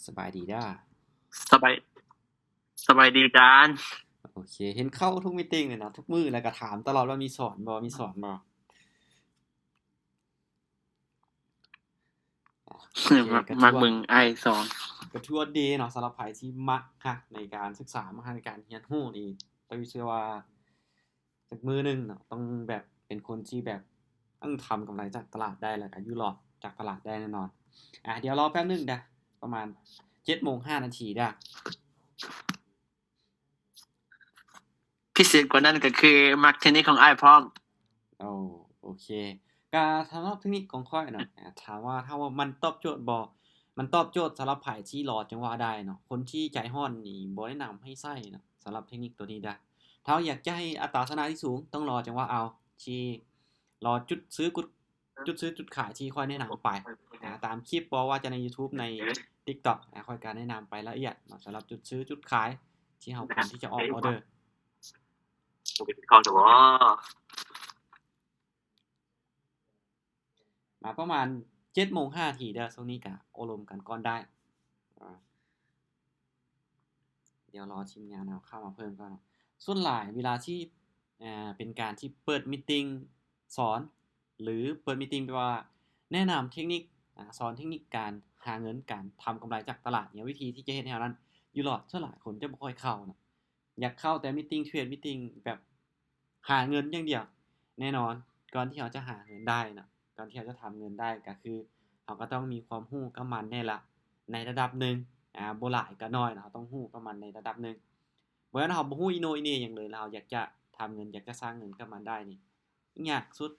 ສະບາຍດີເດີ. ສະບາຍ ສະບາຍດີອາຈານ. ໂອເຄ ເຫັນເຂົ້າທຸກມີຕິງເລີຍເນາະ ທຸກມື້ ແລ້ວກໍຖາມຕະຫຼອດວ່າມີສອນບໍ່ ມີສອນບໍ່. ໂອເຄ ມັກ ກໍຖືວ່າ ມັກເບິ່ງອ້າຍສອນ ກໍຖືວ່າດີເນາະ ສຳລັບໃຜທີ່ມັກຮັກໃນການສຶກສາ ມັກຮັກໃນການຮຽນຮູ້ນີ້ ແຕ່ເຊື່ອວ່າ ຈັກມື້ໜຶ່ງເນາະ ຕ້ອງແບບເປັນຄົນທີ່ແບບ ເອີ ທຳກຳໄລຈາກຕະຫຼາດໄດ້ ແລ້ວກໍຢູ່ລອດຈາກຕະຫຼາດໄດ້ແນ່ນອນ. ອາ ດຽວລໍແປັບໜຶ່ງເດີ ປະມານເຈັດໂມງຫ້ານາທີເດີ. ພິເສດກວ່ານັ້ນກໍຄືມັກເທັກນິກຂອງອ້າຍພ້ອມ. ໂອ ໂອເຄ ກະສຳລັບເທັກນິກຂອງຂ້ອຍເນາະ ອາ ຖາມວ່າ ຖາມວ່າມັນຕອບໂຈດບໍ່? ມັນຕອບໂຈດສຳລັບໃຜທີ່ລໍຈັງຫວະໄດ້ເນາະ. ຄົນທີ່ໃຈຮ້ອນນີ້ບໍ່ແນະນຳໃຫ້ໃຊ້ເນາະ ສຳລັບເທັກນິກໂຕນີ້ເດີ້. ຖ້າຢາກຈະໃຫ້ອັດຕາຊະນະທີ່ສູງ ຕ້ອງລໍຈັງຫວະເອົາ ທີ່ລໍຈຸດຊື້ ຈຸດຊື້ຈຸດຂາຍທີ່ຂ້ອຍແນະນຳໄປ ອາ ຕາມຄລິບ ບໍ່ວ່າຈະໃນຢູທູບ ໃນຕິກຕັອກ ອາ ຂ້ອຍກໍແນະນຳໄປລະອຽດເນາະ ສຳລັບຈຸດຊື້ຈຸດຂາຍທີ່ເຮົາຄວນທີ່ຈະອອກອໍເດີ. ມາປະມານເຈັດໂມງຫ້ານາທີເດີ ຊ່ວງນີ້ກະໂອ້ລົມກັນກ່ອນໄດ້. ອາ ດຽວລໍທີມງານເຮົາເຂົ້າມາເພີ່ມກ່ອນເນາະ. ສ່ວນຫຼາຍເວລາທີ່ ອາ ເປັນການທີ່ເປີດມີຕິງສອນ ຫຼື ເປີດມີຕິງແບບວ່າແນະນຳເທັກນິກ ອາ ສອນເທັກນິກການຫາເງິນ ການທຳກຳໄລຈາກຕະຫຼາດເນຍ ວິທີທີ່ຈະເຮັດໃຫ້ເຮົານັ້ນຢູ່ລອດ ສ່ວນຫຼາຍຄົນຈະບໍ່ຄ່ອຍເຂົ້າເນາະ. ຢາກເຂົ້າແຕ່ມີຕິງເທຣດ ມີຕິງແບບຫາເງິນຢ່າງດຽວ. ແນ່ນອນ ກ່ອນທີ່ເຮົາຈະຫາເງິນໄດ້ເນາະ ກ່ອນທີ່ເຮົາຈະທຳເງິນໄດ້ ກໍຄືເຮົາກໍຕ້ອງມີຄວາມຮູ້ກັບມັນແດ່ລະ ໃນລະດັບໜຶ່ງ ອາ ບໍ່ຫຼາຍກໍໜ້ອຍເນາະ ເຮົາຕ້ອງຮູ້ກັບມັນໃນລະດັບໜຶ່ງ. ບໍ່ແມ່ນເຮົາບໍ່ຮູ້ອີໂໜອີເໜຫຍັງເລີຍ ແລ້ວເຮົາຢາກຈະທຳເງິນ ຢາກຈະສ້າງເງິນກັບມັນໄດ້ນີ້ ຍາກສຸດ.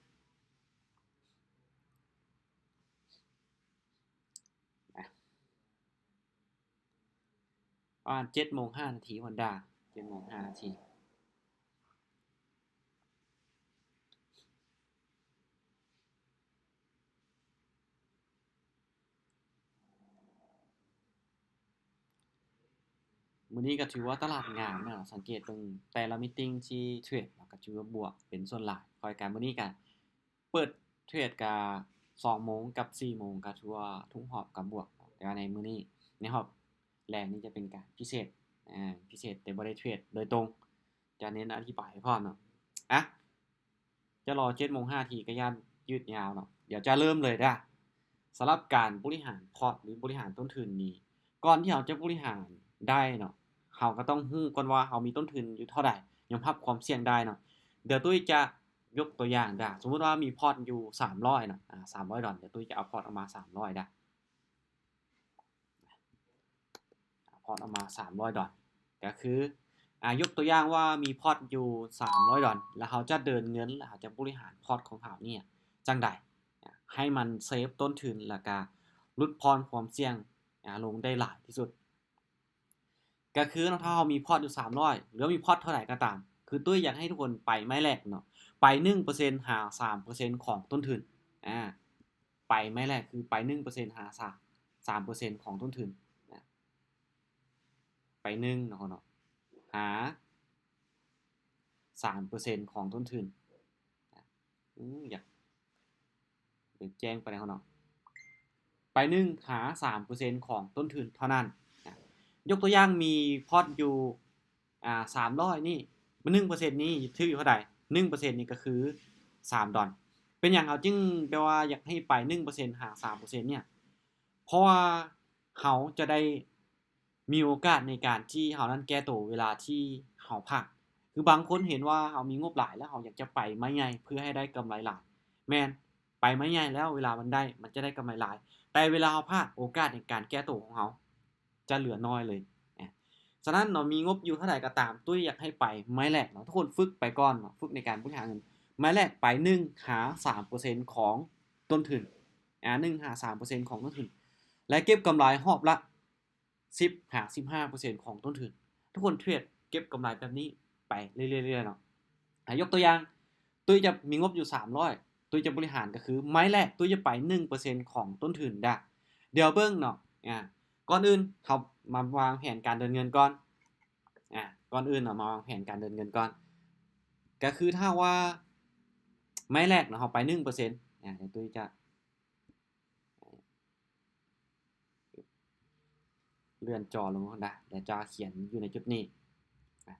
ປະມານເຈັດໂມງຫ້ານາທີ ຮອນດາ ເຈັດໂມງຫ້ານາທີ. ມື້ນີ້ກໍຖືວ່າຕະຫຼາດງາມເນາະ ສັງເກດເບິ່ງແຕ່ລະມີຕິງທີ່ເທຣດ ແລ້ວກໍຖືວ່າບວກເປັນສ່ວນຫຼາຍ. ຂ້ອຍກະມື້ນີ້ກະ ເປີດເທຣດກະສອງໂມງກັບສີ່ໂມງ ກະຖືວ່າທຸກຮອບກະບວກ ແຕ່ວ່າໃນມື້ນີ້ ໃນຮອບແລງນີ້ຈະເປັນການພິເສດ ອາ ພິເສດ ແຕ່ບໍ່ໄດ້ເທຣດໂດຍຕົງ ຈະເນັ້ນອະທິບາຍໃຫ້ພ້ອມເນາະ. ອະ ຈະລໍເຈັດໂມງຫ້ານາທີ ກະຢ້ານຍືດຍາວເນາະ. ດຽວຈະເລີ່ມເລີຍເດີ. ສຳລັບການບໍລິຫານພອດ ຫຼື ບໍລິຫານຕົ້ນທຶນນີ້ ກ່ອນທີ່ເຮົາຈະບໍລິຫານໄດ້ເນາະ ເຮົາກໍຕ້ອງຮູ້ກ່ອນວ່າເຮົາມີຕົ້ນທຶນຢູ່ເທົ່າໃດ ຍອມຮັບຄວາມສ່ຽງໄດ້ເນາະ. ດຽວຕຸ້ຍຈະຍົກຕົວຢ່າງດາ ສົມມຸດວ່າມີພອດຢູ່ສາມຮ້ອຍເນາະ ອາ ສາມຮ້ອຍດອນ ດຽວຕຸ້ຍຈະເອົາພອດອອກມາສາມຮ້ອຍດາ ພອດອອກມາສາມຮ້ອຍດອນ ກໍຄື ອາ ຍົກຕົວຢ່າງວ່າມີພອດຢູ່ສາມຮ້ອຍດອນ ແລ້ວເຮົາຈະເດີນເງິນ ແລ້ວເຮົາຈະບໍລິຫານພອດຂອງເຮົານີ້ຈັ່ງໃດ ໃຫ້ມັນເຊຟຕົ້ນທຶນ ແລ້ວກະຫຼຸດຜ່ອນຄວາມສ່ຽງ ອາ ລົງໄດ້ຫຼາຍທີ່ສຸດ. ກໍຄືເນາະ ຖ້າເຮົາມີພອດຢູ່ສາມຮ້ອຍ ຫຼືວ່າມີພອດເທົ່າໃດກໍຕາມ ຄືຕຸ້ຍຢາກໃຫ້ທຸກຄົນໄປໄມ້ແລກເນາະ ໄປໜຶ່ງເປີເຊັນຫາສາມເປີເຊັນຂອງຕົ້ນທຶນ ອາ ໄປໄມ້ແລກ ຄືໄປໜຶ່ງເປີເຊັນຫາສາມ ສາມເປີເຊັນຂອງຕົ້ນທຶນນະ ໄປໜຶ່ງເນາະ ເນາະ ຫາສາມເປີເຊັນຂອງຕົ້ນທຶນນະ. ອືມ ຢາກແຈ້ງໄປແລ້ວເນາະ ໄປໜຶ່ງຫາສາມເປີເຊັນຂອງຕົ້ນທຶນເທົ່ານັ້ນນະ. ຍົກຕົວຢ່າງມີພອດຢູ່ ອາ ສາມຮ້ອຍນີ້ ໜຶ່ງເປີເຊັນນີ້ຖືກເທົ່າໃດ? ໜຶ່ງເປີເຊັນນີ້ກໍຄືສາມດອນ. ເປັນຫຍັງເຮົາຈຶ່ງແບບວ່າຢາກໃຫ້ໄປໜຶ່ງເປີເຊັນຫາສາມເປີເຊັນເນຍ? ເພາະວ່າເຮົາຈະໄດ້ມີໂອກາດໃນການທີ່ເຮົານັ້ນແກ້ໂຕເວລາທີ່ເຮົາພາດ. ຄືບາງຄົນເຫັນວ່າເຮົາມີງົບຫຼາຍ ແລ້ວເຮົາຢາກຈະໄປໄມ້ໃຫຍ່ເພື່ອໃຫ້ໄດ້ກຳໄລຫຼາຍ. ແມ່ນ ໄປໄມ້ໃຫຍ່ແລ້ວເວລາມັນໄດ້ ມັນຈະໄດ້ກຳໄລຫຼາຍ. ແຕ່ເວລາເຮົາພາດ ໂອກາດໃນການແກ້ໂຕຂອງເຮົາ ຈະເຫຼືອໜ້ອຍເລີຍ. ອາ ສະນັ້ນເນາະ ມີງົບຢູ່ເທົ່າໃດກໍຕາມ ຕຸ້ຍຢາກໃຫ້ໄປໄມ້ແລກເນາະ. ທຸກຄົນຝຶກໄປກ່ອນເນາະ ຝຶກໃນການບໍລິຫານເງິນ. ໄມ້ແລກໄປໜຶ່ງຫາສາມເປີເຊັນຂອງຕົ້ນທຶນ ອາ ໜຶ່ງຫາສາມເປີເຊັນຂອງຕົ້ນທຶນ ແລະ ເກັບກຳໄລຮອບລະສິບຫາສິບຫ້າເປີເຊັນຂອງຕົ້ນທຶນ. ທຸກຄົນເທຣດເກັບກຳໄລແບບນີ້ໄປເລື້ອຍໆເນາະ. ອາ ຍົກຕົວຢ່າງ ຕຸ້ຍຈະມີງົບຢູ່ສາມຮ້ອຍ ຕຸ້ຍຈະບໍລິຫານກໍຄືໄມ້ແລກ ຕຸ້ຍຈະໄປໜຶ່ງເປີເຊັນຂອງຕົ້ນທຶນດາ. ດຽວເບິ່ງເນາະ ອາ ກ່ອນອື່ນເຮົາມາວາງແຜນການເດີນເງິນກ່ອນ. ອາ ກ່ອນອື່ນເນາະ ມາວາງແຜນການເດີນເງິນກ່ອນ. ກໍຄືຖ້າວ່າໄມ້ແລກເນາະ ເຮົາໄປໜຶ່ງເປີເຊັນ ອາ ດຽວຕຸ້ຍຈະ ອາ ດຽວ ເລື່ອນຈໍລົງຫັ້ນນະ ແລ້ວຈະຂຽນຢູ່ໃນຈຸດນີ້ ອາ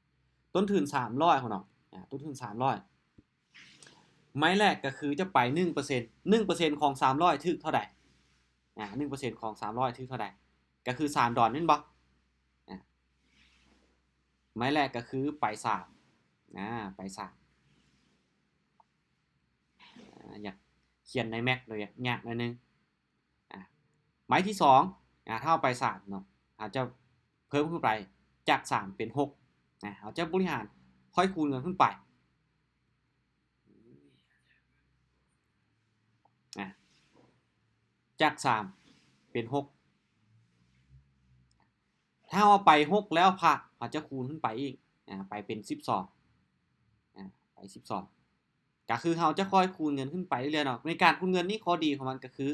ຕົ້ນທຶນສາມຮ້ອຍພຸ້ນເນາະ ອາ ຕົ້ນທຶນສາມຮ້ອຍ ໄມ້ແລກກໍຄືຈະໄປໜຶ່ງເປີເຊັນ ໜຶ່ງເປີເຊັນຂອງສາມຮ້ອຍຖືກເທົ່າໃດ? ອາ ໜຶ່ງເປີເຊັນຂອງສາມຮ້ອຍຖືກເທົ່າໃດ? ກໍຄືສາມດອນແມ່ນບໍ່? ອາ ໄມ້ແລກກໍຄືໄປສາມ ອາ ໄປສາມ ອາ ຢາກຂຽນໃນແມັດໂດຍຍາກໜ້ອຍໜຶ່ງ ອາ ໄມ້ທີສອງ ອາ ຖ້າເຮົາໄປສາມເນາະ ເຮົາຈະເພີ່ມຂຶ້ນໄປຈາກສາມເປັນຫົກ ອາ ເຮົາຈະບໍລິຫານຄ່ອຍຄູນເງິນຂຶ້ນໄປ ອາ ຈາກສາມເປັນຫົກ ຖ້າເຮົາໄປຫົກແລ້ວພາດ ເຮົາຈະຄູນຂຶ້ນໄປອີກ ອາ ໄປເປັນສິບສອງ ອາ ໄປສິບສອງ ກໍຄືເຮົາຈະຄ່ອຍຄູນເງິນຂຶ້ນໄປເລື້ອຍໆເນາະ ໃນການຄູນເງິນນີ້ ຂໍ້ດີຂອງມັນກໍຄື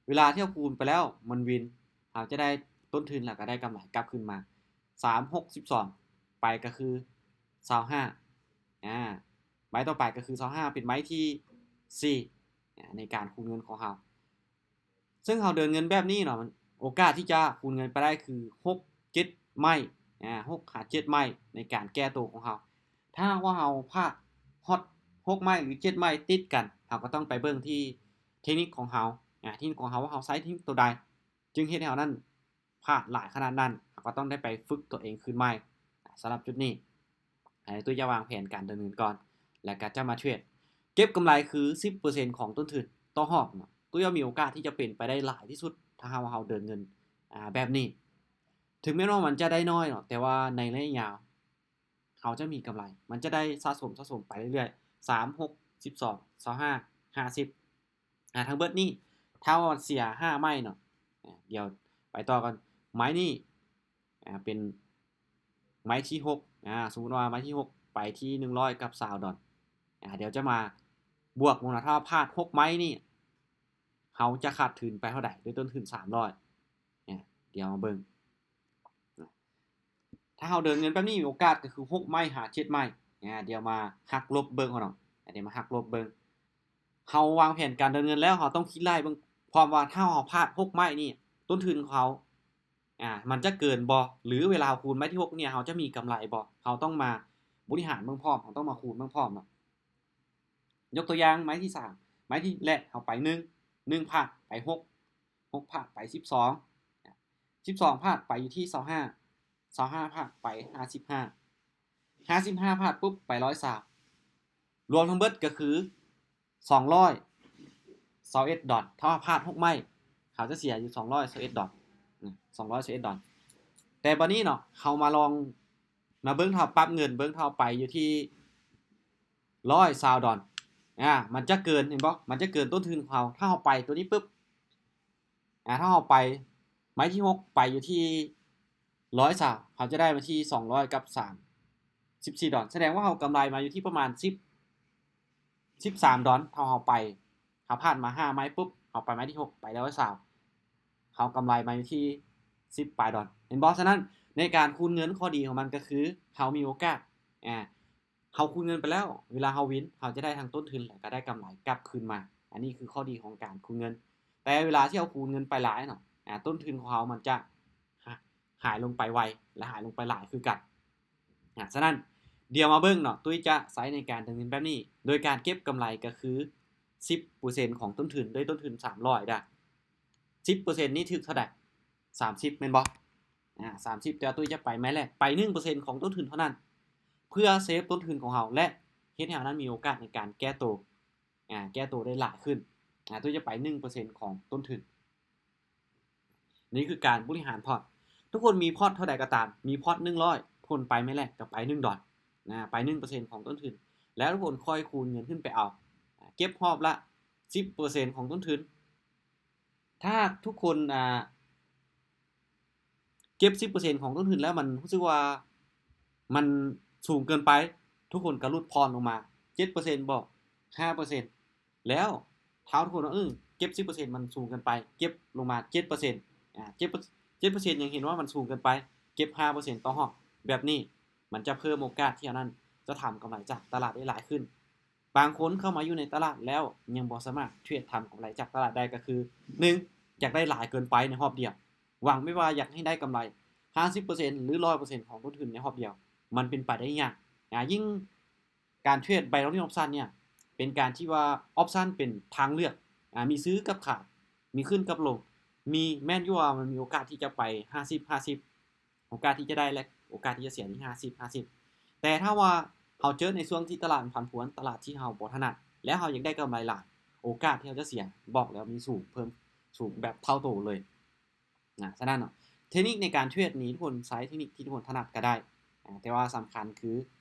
ເວລາທີ່ເຮົາຄູນໄປແລ້ວມັນວິນ ເຮົາຈະໄດ້ຕົ້ນທຶນ ແລ້ວກໍໄດ້ກຳໄລກັບຄືນມາ ສາມ ຫົກ ສິບສອງ ໄປກໍຄືຊາວຫ້າ ອາ ໄມ້ຕໍ່ໄປກໍຄືຊາວຫ້າ ເປັນໄມ້ທີສີ່ ອາ ໃນການຄູນເງິນຂອງເຮົາ ເຊິ່ງເຮົາເດີນເງິນແບບນີ້ເນາະ ໂອກາດທີ່ຈະຄູນເງິນໄປໄດ້ຄືຫົກ ເຈັດໄມ້ ອາ ຫົກຫາເຈັດໄມ້ໃນການແກ້ໂຕຂອງເຮົາ ຖ້າຫາກວ່າເຮົາພາດຮອດຫົກໄມ້ ຫຼື ເຈັດໄມ້ຕິດກັນ ເຮົາກໍຕ້ອງໄປເບິ່ງທີ່ເທັກນິກຂອງເຮົາ ອາ ເທັກນິກຂອງເຮົາວ່າເຮົາໃຊ້ເທັກນິກໂຕໃດ ຈຶ່ງເຮັດໃຫ້ເຮົານັ້ນພາດຫຼາຍຂະໜາດນັ້ນ ເຮົາກໍຕ້ອງໄດ້ໄປຝຶກຕົວເອງຄືນໃໝ່ ອາ ສຳລັບຈຸດນີ້ ໃຫ້ຕຸ້ຍຈະວາງແຜນການດຳເນີນກ່ອນ ແລ້ວກໍຈະມາເທຣດ ເກັບກຳໄລຄືສິບເປີເຊັນຂອງຕົ້ນທຶນຕໍ່ຮອບເນາະ ຕຸ້ຍວ່າມີໂອກາດທີ່ຈະເປັນໄປໄດ້ຫຼາຍທີ່ສຸດ ຖ້າຫາກວ່າເຮົາເດີນເງິນ ອາ ແບບນີ້ ເຖິງແມ່ນວ່າມັນຈະໄດ້ໜ້ອຍເນາະ ແຕ່ວ່າໃນໄລຍະຍາວ ເຮົາຈະມີກຳໄລ ມັນຈະໄດ້ສະສົມ ສະສົມໄປເລື້ອຍໆ ສາມ ຫົກ ສິບສອງ ຊາວຫ້າ ຫ້າສິບ ອາ ທັງເບິດນີ້ ຖ້າວ່າເສຍຫ້າໄມ້ເນາະ ອາ ດຽວໄປຕໍ່ກັນ ໄມ້ນີ້ ອາ ເປັນໄມ້ທີຫົກ ອາ ສົມມຸດວ່າໄມ້ທີຫົກໄປທີ່ໜຶ່ງຮ້ອຍກັບຊາວດອນ ອາ ດຽວຈະມາບວກເບິ່ງເນາະ ຖ້າພາດຫົກໄມ້ນີ້ ເຮົາຈະຂາດທຶນໄປເທົ່າໃດ ດ້ວຍຕົ້ນທຶນສາມຮ້ອຍ ອາ ດຽວມາເບິ່ງ ຖ້າເຮົາເດີນເງິນແບບນີ້ ມີໂອກາດກໍຄືຫົກໄມ້ຫາເຈັດໄມ້ ອາ ດຽວມາຫັກລົບເບິ່ງເນາະ ອາ ດຽວມາຫັກລົບເບິ່ງ ເຮົາວາງແຜນການເດີນເງິນແລ້ວ ເຮົາຕ້ອງຄິດໄລ່ເບິ່ງພ້ອມວ່າ ຖ້າເຮົາພາດຫົກໄມ້ນີ້ ຕົ້ນທຶນຂອງເຮົາ ອາ ມັນຈະເກີນບໍ່ ຫຼື ເວລາເຮົາຄູນໄມ້ທີຫົກນີ້ ເຮົາຈະມີກຳໄລບໍ່ ເຮົາຕ້ອງມາບໍລິຫານເບິ່ງພ້ອມ ເຮົາຕ້ອງມາຄູນເບິ່ງພ້ອມເນາະ ຍົກຕົວຢ່າງໄມ້ທີສາມ ໄມ້ທີແລກເຮົາໄປໜຶ່ງ ໜຶ່ງພາດໄປຫົກ ຫົກພາດໄປສິບສອງ ສິບສອງພາດໄປຢູ່ທີ່ຊາວຫ້າ ຊາວຫ້າພາດໄປຫ້າສິບຫ້າ ຫ້າສິບຫ້າພາດປຸບໄປຮ້ອຍຊາວ ລວມທັງເບິດກໍຄືສອງຮ້ອຍຊາວເອັດດອນ ຖ້າວ່າພາດຫົກໄມ້ ເຮົາຈະເສຍຢູ່ສອງຮ້ອຍຊາວເອັດດອນ ສອງຮ້ອຍຊາວເອັດດອນ ແຕ່ບັດນີ້ເນາະ ເຮົາມາລອງມາເບິ່ງ ຖ້າປັບເງິນເບິ່ງ ຖ້າເຮົາໄປຢູ່ທີ່ ຮ້ອຍຊາວດອນ ອາ ມັນຈະເກີນ ເຫັນບໍ່ ມັນຈະເກີນຕົ້ນທຶນຂອງເຮົາ ຖ້າເຮົາໄປຕົວນີ້ປຶບ ອາ ຖ້າເຮົາໄປໄມ້ທີຫົກໄປຢູ່ທີ່ຮ້ອຍຊາວ ເຮົາຈະໄດ້ມາທີ່ສອງຮ້ອຍກັບສາມສິບສີ່ດອນ ສະແດງວ່າເຮົາກຳໄລມາຢູ່ທີ່ປະມານສິບ ສິບສາມດອນ ເທົ່າເຮົາໄປ ເຮົາຜ່ານມາຫ້າໄມ້ປຸບ ເຮົາໄປໄມ້ທີຫົກໄປໄດ້ຮ້ອຍຊາວ ເຮົາກຳໄລມາຢູ່ທີ່ສິບປາຍດອນ ເຫັນບໍ່ ສະນັ້ນ ໃນການຄູນເງິນ ຂໍ້ດີຂອງມັນກໍຄື ເຮົາມີໂອກາດ ອາ ເຮົາຄູນເງິນໄປແລ້ວ ເວລາເຮົາວິນ ເຮົາຈະໄດ້ທັງຕົ້ນທຶນ ແລະ ກໍໄດ້ກຳໄລກັບຄືນມາ ອັນນີ້ຄືຂໍ້ດີຂອງການຄູນເງິນ ແຕ່ເວລາທີ່ເຮົາຄູນເງິນໄປຫຼາຍເນາະ ອາ ຕົ້ນທຶນຂອງເຮົາມັນຈະຫາ ຫາຍລົງໄປໄວ ແລະ ຫາຍລົງໄປຫຼາຍຄືກັນ ອາ ສະນັ້ນ ດຽວມາເບິ່ງເນາະ ຕຸ້ຍຈະໃຊ້ໃນການເດີນເງິນແບບນີ້ ໂດຍການເກັບກຳໄລກໍຄືສິບເປີເຊັນຂອງຕົ້ນທຶນ ດ້ວຍຕົ້ນທຶນສາມຮ້ອຍດາ ສິບເປີເຊັນນີ້ຖືກເທົ່າໃດ? ສາມສິບແມ່ນບໍ່? ອາ ສາມສິບ ແຕ່ວ່າຕຸ້ຍຈະໄປໄມ້ແລກ ໄປໜຶ່ງເປີເຊັນຂອງຕົ້ນທຶນເທົ່ານັ້ນ ເພື່ອເຊຟຕົ້ນທຶນຂອງເຮົາ ແລະ ເຮັດໃຫ້ເຮົານັ້ນມີໂອກາດໃນການແກ້ໂຕ ອາ ແກ້ໂຕໄດ້ຫຼາຍຂຶ້ນ ອາ ຕຸ້ຍຈະໄປໜຶ່ງເປີເຊັນຂອງຕົ້ນທຶນ. ນີ້ຄືການບໍລິຫານພອດ ທຸກຄົນມີພອດເທົ່າໃດກໍຕາມ ມີພອດໜຶ່ງຮ້ອຍ ທຸກຄົນໄປໄມ້ແລກກໍໄປໜຶ່ງດອນ ອາ ໄປໜຶ່ງເປີເຊັນຂອງຕົ້ນທຶນ ແລ້ວທຸກຄົນຄ່ອຍຄູນເງິນຂຶ້ນໄປເອົາ ເກັບຮອບລະສິບເປີເຊັນຂອງຕົ້ນທຶນ ຖ້າທຸກຄົນ ອາ ເກັບສິບເປີເຊັນຂອງຕົ້ນທຶນແລ້ວ ມັນຮູ້ສຶກວ່າມັນສູງເກີນໄປ ທຸກຄົນກໍຫຼຸດຜ່ອນລົງມາ ເຈັດເປີເຊັນບໍ ຫ້າເປີເຊັນ ແລ້ວຖ້າທຸກຄົນວ່າ ເອີ ເກັບສິບເປີເຊັນມັນສູງເກີນໄປ ເກັບລົງມາເຈັດເປີເຊັນ ອາ ເຈັດ ເຈັດເປີເຊັນຍັງເຫັນວ່າມັນສູງເກີນໄປ ເກັບຫ້າເປີເຊັນຕໍ່ຮອບ ແບບນີ້ມັນຈະເພີ່ມໂອກາດທີ່ເຮົານັ້ນຈະທຳກຳໄລຈາກຕະຫຼາດໄດ້ຫຼາຍຂຶ້ນ. ບາງຄົນເຂົ້າມາຢູ່ໃນຕະຫຼາດແລ້ວຍັງບໍ່ສາມາດເທຣດທຳກຳໄລຈາກຕະຫຼາດໄດ້ ກໍຄື ໜຶ່ງ ຢາກໄດ້ຫຼາຍເກີນໄປໃນຮອບດຽວ ຫວັງໄວ້ວ່າຢາກໃຫ້ໄດ້ກຳໄລ ຫ້າສິບເປີເຊັນ ຫຼື ຮ້ອຍເປີເຊັນ ຂອງຕົ້ນທຶນໃນຮອບດຽວ ມັນເປັນໄປໄດ້ຍາກ. ອາ ຍິ່ງການເທຣດ binary option ເນີ້ຍ ເປັນການທີ່ວ່າ option ເປັນທາງເລືອກ ອາ ມີຊື້ກັບຂາຍ ມີຂຶ້ນກັບລົງ ມີ ແມ່ນຢູ່ວ່າມັນມີໂອກາດທີ່ຈະໄປຫ້າສິບຫ້າສິບ ໂອກາດທີ່ຈະໄດ້ ແລະ ໂອກາດທີ່ຈະເສຍນີ້ຫ້າສິບຫ້າສິບ ແຕ່ຖ້າວ່າເຮົາເຈີໃນຊ່ວງທີ່ຕະຫຼາດມັນຜັນຜວນ ຕະຫຼາດທີ່ເຮົາບໍ່ຖະໜັດ ແລ້ວເຮົາຢາກໄດ້ກຳໄລຫຼາຍ ໂອກາດທີ່ເຮົາຈະເສຍ ບອກແລ້ວມີສູງ ເພີ່ມສູງແບບເທົ່າໂຕເລີຍນະ. ສະນັ້ນເນາະ ເທັກນິກໃນການເທຣດນີ້ ທຸກຄົນໃຊ້ເທັກນິກທີ່ທຸກຄົນຖະໜັດກໍໄດ້ ອາ ແຕ່ວ່າສຳຄັນຄື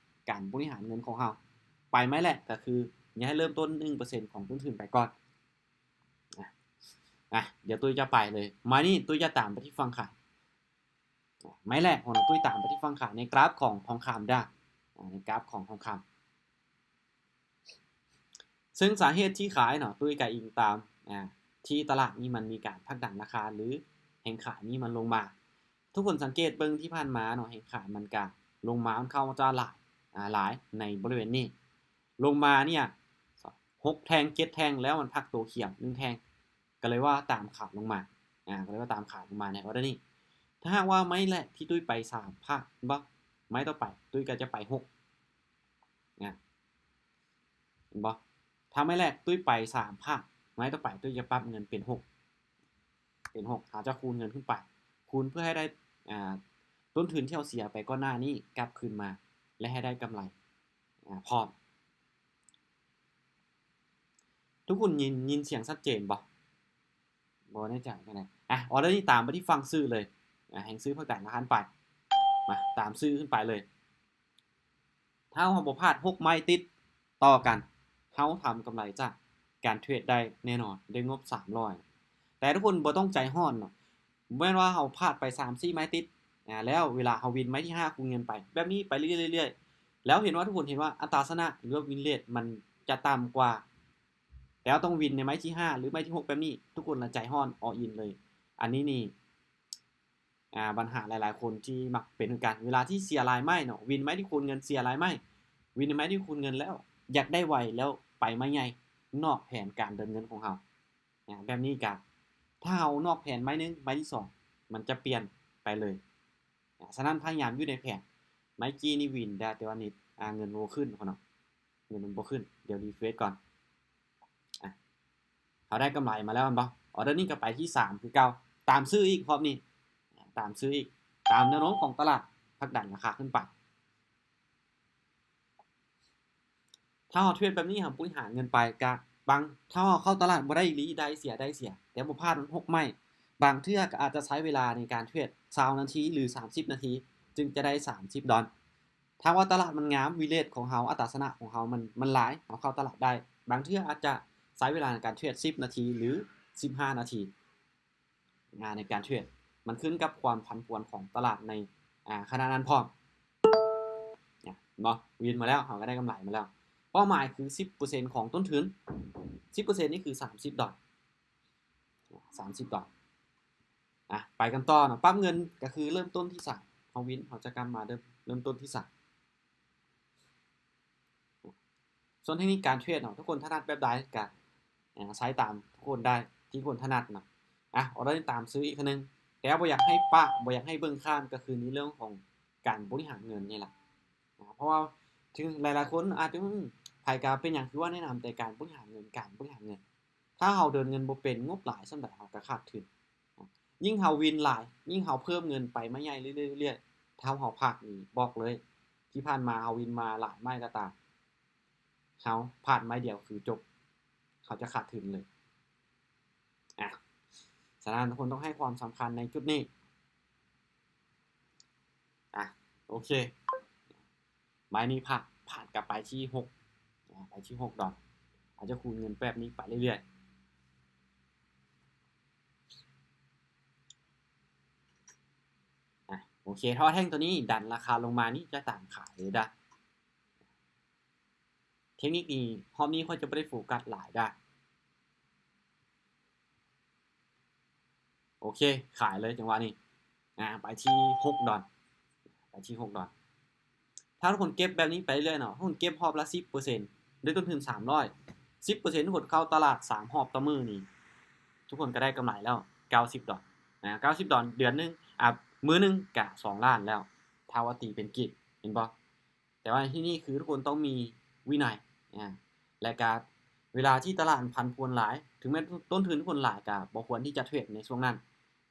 ການບໍລິຫານເງິນຂອງເຮົາ. ໄປໄມ້ແລກກໍຄື ຢ່າໃຫ້ເລີ່ມຕົ້ນໜຶ່ງເປີເຊັນຂອງຕົ້ນທຶນໄປກ່ອນ. ອາ ອາ ດຽວຕຸ້ຍຈະໄປເລີຍ ໄມ້ນີ້ຕຸ້ຍຈະຕາມໄປທີ່ຝັ່ງຂາຍ. ໄມ້ແລກຂອງຕຸ້ຍຕາມໄປທີ່ຝັ່ງຂາຍໃນກຣາຟຂອງທອງຄຳເດີ້ ອາ ໃນກຣາຟຂອງທອງຄຳ. ເຊິ່ງສາເຫດທີ່ຂາຍເນາະ ຕຸ້ຍກະອີງຕາມ ອາ ທີ່ຕະຫຼາດນີ້ມັນມີການຜັກດັນລາຄາ ຫຼື ແຮງຂາຍນີ້ມັນລົງມາ. ທຸກຄົນສັງເກດເບິ່ງທີ່ຜ່ານມາເນາະ ແຮງຂາຍມັນກະລົງມາ ມັນເຂົ້າຈະຫຼາຍ ອາ ຫຼາຍໃນບໍລິເວນນີ້ ລົງມາເນີ້ຍ ຫົກແທ່ງ ເຈັດແທ່ງ ແລ້ວມັນພັກໂຕຂຽວໜຶ່ງແທ່ງ ກໍເລີຍວ່າຕາມຂາຍລົງມາ ອາ ກໍເລີຍວ່າຕາມຂາຍລົງມາໃນອໍເດີນີ້. ຖ້າຫາກວ່າໄມ້ແລກທີ່ຕຸ້ຍໄປສາມພາກ ເຫັນບໍ່? ໄມ້ຕໍ່ໄປຕຸ້ຍກໍຈະໄປຫົກ ອາ ເຫັນບໍ່? ຖ້າໄມ້ແລກຕຸ້ຍໄປສາມພາກ ໄມ້ຕໍ່ໄປຕຸ້ຍຈະປັບເງິນເປັນຫົກ ເປັນຫົກ ເຮົາຈະຄູນເງິນຂຶ້ນໄປ ຄູນເພື່ອໃຫ້ໄດ້ ອາ ຕົ້ນທຶນທີ່ເຮົາເສຍໄປກ່ອນໜ້ານີ້ກັບຄືນມາ ແລະ ໃຫ້ໄດ້ກຳໄລ ອາ ພ້ອມ. ທຸກຄົນຍິນ ຍິນສຽງຊັດເຈນບໍ່? ບໍ່ແນ່ໃຈຈັ່ງໃດ. ອາ ອໍເດີນີ້ຕາມໄປທີ່ຝັ່ງຊື້ເລີຍ ອາ ແຮງຊື້ພັກດັນລາຄາໄປ ມາ ຕາມຊື້ຂຶ້ນໄປເລີຍ. ຖ້າເຮົາບໍ່ພາດຫົກໄມ້ຕິດຕໍ່ກັນ ເຮົາທຳກຳໄລຈາກການເທຣດໄດ້ແນ່ນອນ ດ້ວຍງົບສາມຮ້ອຍ. ແຕ່ທຸກຄົນບໍ່ຕ້ອງໃຈຮ້ອນເນາະ ແມ່ນວ່າເຮົາພາດໄປສາມສີ່ໄມ້ຕິດ ອາ ແລ້ວເວລາເຮົາວິນໄມ້ທີຫ້າ ຄູນເງິນໄປແບບນີ້ໄປເລື້ອຍໆ ແລ້ວເຫັນວ່າ ທຸກຄົນເຫັນວ່າອັດຕາຊະນະ ຫຼືວ່າ win rate ມັນຈະຕ່ຳກວ່າ ແລ້ວຕ້ອງວິນໃນໄມ້ທີຫ້າ ຫຼື ໄມ້ທີຫົກແບບນີ້ ທຸກຄົນລະໃຈຮ້ອນ all in ເລີຍ. ອັນນີ້ນີ້ ອາ ບັນຫາຫຼາຍໆຄົນທີ່ມັກເປັນຄືກັນ ເວລາທີ່ເສຍຫຼາຍໄມ້ເນາະ ວິນໄມ້ທີ່ຄູນເງິນເສຍຫຼາຍໄມ້ ວິນໃນໄມ້ທີ່ຄູນເງິນແລ້ວ ຢາກໄດ້ໄວ ແລ້ວໄປໄມ້ໃຫຍ່ ນອກແຜນການເດີນເງິນຂອງເຮົາ. ອາ ແບບນີ້ກະ ຖ້າເຮົານອກແຜນໄມ້ໜຶ່ງ ໄມ້ທີສອງ ມັນຈະປ່ຽນໄປເລີຍ. ອາ ສະນັ້ນພະຍາຍາມຢູ່ໃນແຜນ. ໄມ້ກີ້ນີ້ວິນໄດ້ ແຕ່ວ່ານີ້ ອາ ເງິນບໍ່ຂຶ້ນເນາະ ເງິນມັນບໍ່ຂຶ້ນ. ດຽວ refresh ກ່ອນ. ອາ ເຮົາໄດ້ກຳໄລມາແລ້ວແມ່ນບໍ່? ອໍເດີນີ້ກໍໄປທີ່ສາມຄືເກົ່າ ຕາມຊື້ອີກຮອບນີ້ ຕາມຊື້ອີກ ຕາມແນວໂນ້ມຂອງຕະຫຼາດຜັກດັນລາຄາຂຶ້ນໄປ. ຖ້າເຮົາເທຣດແບບນີ້ ເຮົາບໍລິຫານເງິນໄປກະບາງ ຖ້າເຮົາເຂົ້າຕະຫຼາດບໍ່ໄດ້ອີ່ຫຼີ ໄດ້ເສຍ ໄດ້ເສຍ ແຕ່ບໍ່ພາດມັນຫົກໄມ້ ບາງເທື່ອກໍອາດຈະໃຊ້ເວລາໃນການເທຣດຊາວນາທີ ຫຼື ສາມສິບນາທີ ຈຶ່ງຈະໄດ້ສາມສິບດອນ. ຖ້າວ່າຕະຫຼາດມັນງາມ win rate ຂອງເຮົາ ອັດຕາຊະນະຂອງເຮົາມັນ ມັນຫຼາຍ ເຮົາເຂົ້າຕະຫຼາດໄດ້ ບາງເທື່ອອາດຈະໃຊ້ເວລາໃນການເທຣດສິບນາທີ ຫຼື ສິບຫ້ານາທີ ອາ ໃນການເທຣດ ມັນຂຶ້ນກັບຄວາມຜັນຜວນຂອງຕະຫຼາດໃນ ອາ ຂະນະນັ້ນພ້ອມ. ເຫັນບໍ່? ວິນມາແລ້ວ ເຮົາກໍໄດ້ກຳໄລມາແລ້ວ. ເປົ້າໝາຍຄືສິບເປີເຊັນຂອງຕົ້ນທຶນ ສິບເປີເຊັນນີ້ຄືສາມສິບດອນ ສາມສິບດອນ. ອາ ໄປກັນຕໍ່ເນາະ ປັບເງິນກໍຄືເລີ່ມຕົ້ນທີ່ສາມ ເຮົາວິນ ເຮົາຈະກັບມາເລີ່ມ ເລີ່ມຕົ້ນທີ່ສາມ. ສ່ວນເທັກນິກການເທຣດເນາະ ທຸກຄົນຖະໜັດແບບໃດກະ ອາ ໃຊ້ຕາມທຸກຄົນໄດ້ ທີ່ທຸກຄົນຖະໜັດນະ. ອາ ອໍເດີນີ້ຕາມຊື້ອີກເທື່ອໜຶ່ງ ແຕ່ບໍ່ຢາກໃຫ້ປະ ບໍ່ຢາກໃຫ້ເບິ່ງຂ້າມ ກໍຄືໃນເລື່ອງຂອງການບໍລິຫານເງິນນີ້ລະ. ອາ ເພາະວ່າເຖິງຫຼາຍໆຄົນອາດຈະ ອືມ ໃຜກໍເປັນຫຍັງຄືວ່າແນະນຳແຕ່ການບໍລິຫານເງິນ ການບໍລິຫານເງິນ. ຖ້າເຮົາເດີນເງິນບໍ່ເປັນ ງົບຫຼາຍສ່ຳໃດເຮົາກໍຂາດທຶນ. ຍິ່ງເຮົາວິນຫຼາຍ ຍິ່ງເຮົາເພີ່ມເງິນໄປໄມ້ໃຫຍ່ເລື້ອຍໆ ເທົ່າເຮົາພາດນີ້ ບອກເລີຍ ທີ່ຜ່ານມາເຮົາວິນມາຫຼາຍໄມ້ກໍຕາມ ເຮົາພາດໄມ້ດຽວຄືຈົບ ເຮົາຈະຂາດທຶນເລີຍ. ອາ ສະນັ້ນທຸກຄົນຕ້ອງໃຫ້ຄວາມສຳຄັນໃນຈຸດນີ້. ອາ ໂອເຄ ໄມ້ນີ້ພາດ ພາດກໍໄປທີ່ຫົກ ອາ ໄປທີ່ຫົກດອນ ອາດຈະຄູນເງິນແບບນີ້ໄປເລື້ອຍໆ. ອາ ໂອເຄ ຖ້າວ່າແທ່ງຕົວນີ້ດັນລາຄາລົງມານີ້ ຈະຕາມຂາຍເລີຍເດີ້. ເທັກນິກນີ້ ຮອບນີ້ຂ້ອຍຈະບໍ່ໄດ້ໂຟກັສຫຼາຍເດີ້. ໂອເຄ ຂາຍເລີຍຈັງຫວະນີ້. ອາ ໄປທີ່ຫົກດອນ ໄປທີ່ຫົກດອນ. ຖ້າທຸກຄົນເກັບແບບນີ້ໄປເລື້ອຍເນາະ ທຸກຄົນເກັບຮອບລະສິບເປີເຊັນ ດ້ວຍຕົ້ນທຶນສາມຮ້ອຍ ສິບເປີເຊັນ ທຸກຄົນເຂົ້າຕະຫຼາດສາມຮອບຕໍ່ມື້ນີ້ ທຸກຄົນກໍໄດ້ກຳໄລແລ້ວເກົ້າສິບດອນ. ອາ ເກົ້າສິບດອນ ເດືອນໜຶ່ງ ອາ ມື້ໜຶ່ງກະສອງລ້ານແລ້ວ ຖ້າວ່າຕີເປັນກີບ ເຫັນບໍ່? ແຕ່ວ່າທີ່ນີ້ຄືທຸກຄົນຕ້ອງມີວິໄນ ອາ ແລະກະເວລາທີ່ຕະຫຼາດມັນຜັນຜວນຫຼາຍ ເຖິງແມ່ນຕົ້ນທຶນທຸກຄົນຫຼາຍ ກະບໍ່ຄວນທີ່ຈະເທຣດໃນຊ່ວງນັ້ນ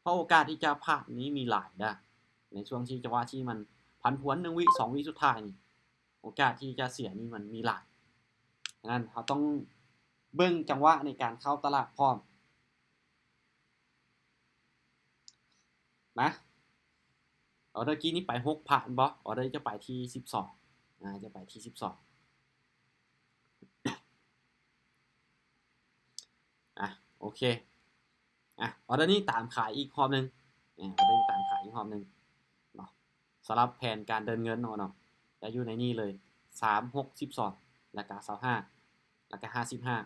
ເພາະໂອກາດທີ່ຈະພາດນີ້ມີຫຼາຍເດີ້ ໃນຊ່ວງທີ່ຈັງຫວະທີ່ມັນຜັນຜວນໜຶ່ງວິ ສອງວິສຸດທ້າຍນີ້ ໂອກາດທີ່ຈະເສຍນີ້ມັນມີຫຼາຍ. ສະນັ້ນເຮົາຕ້ອງເບິ່ງຈັງຫວະໃນການເຂົ້າຕະຫຼາດພ້ອມ. ມາ ອອເດີກີ້ນີ້ໄປຫົກ ຜ່ານບໍ່? ອອເດີຈະໄປທີ່ສິບສອງ ອາ ຈະໄປທີ່ສິບສອງ ອາ ໂອເຄ ອາ ອອເດີນີ້ຕາມຂາຍອີກຮອບໜຶ່ງ ອາ ອອເດີນີ້ຕາມຂາຍອີກຮອບໜຶ່ງເນາະ ສຳລັບແຜນການເດີນເງິນເນາະ ຈະຢູ່ໃນນີ້ເລີຍ ສາມ ຫົກ ສິບສອງ ແລ້ວກະຊາວຫ້າ ແລ້ວກະຫ້າສິບຫ້າ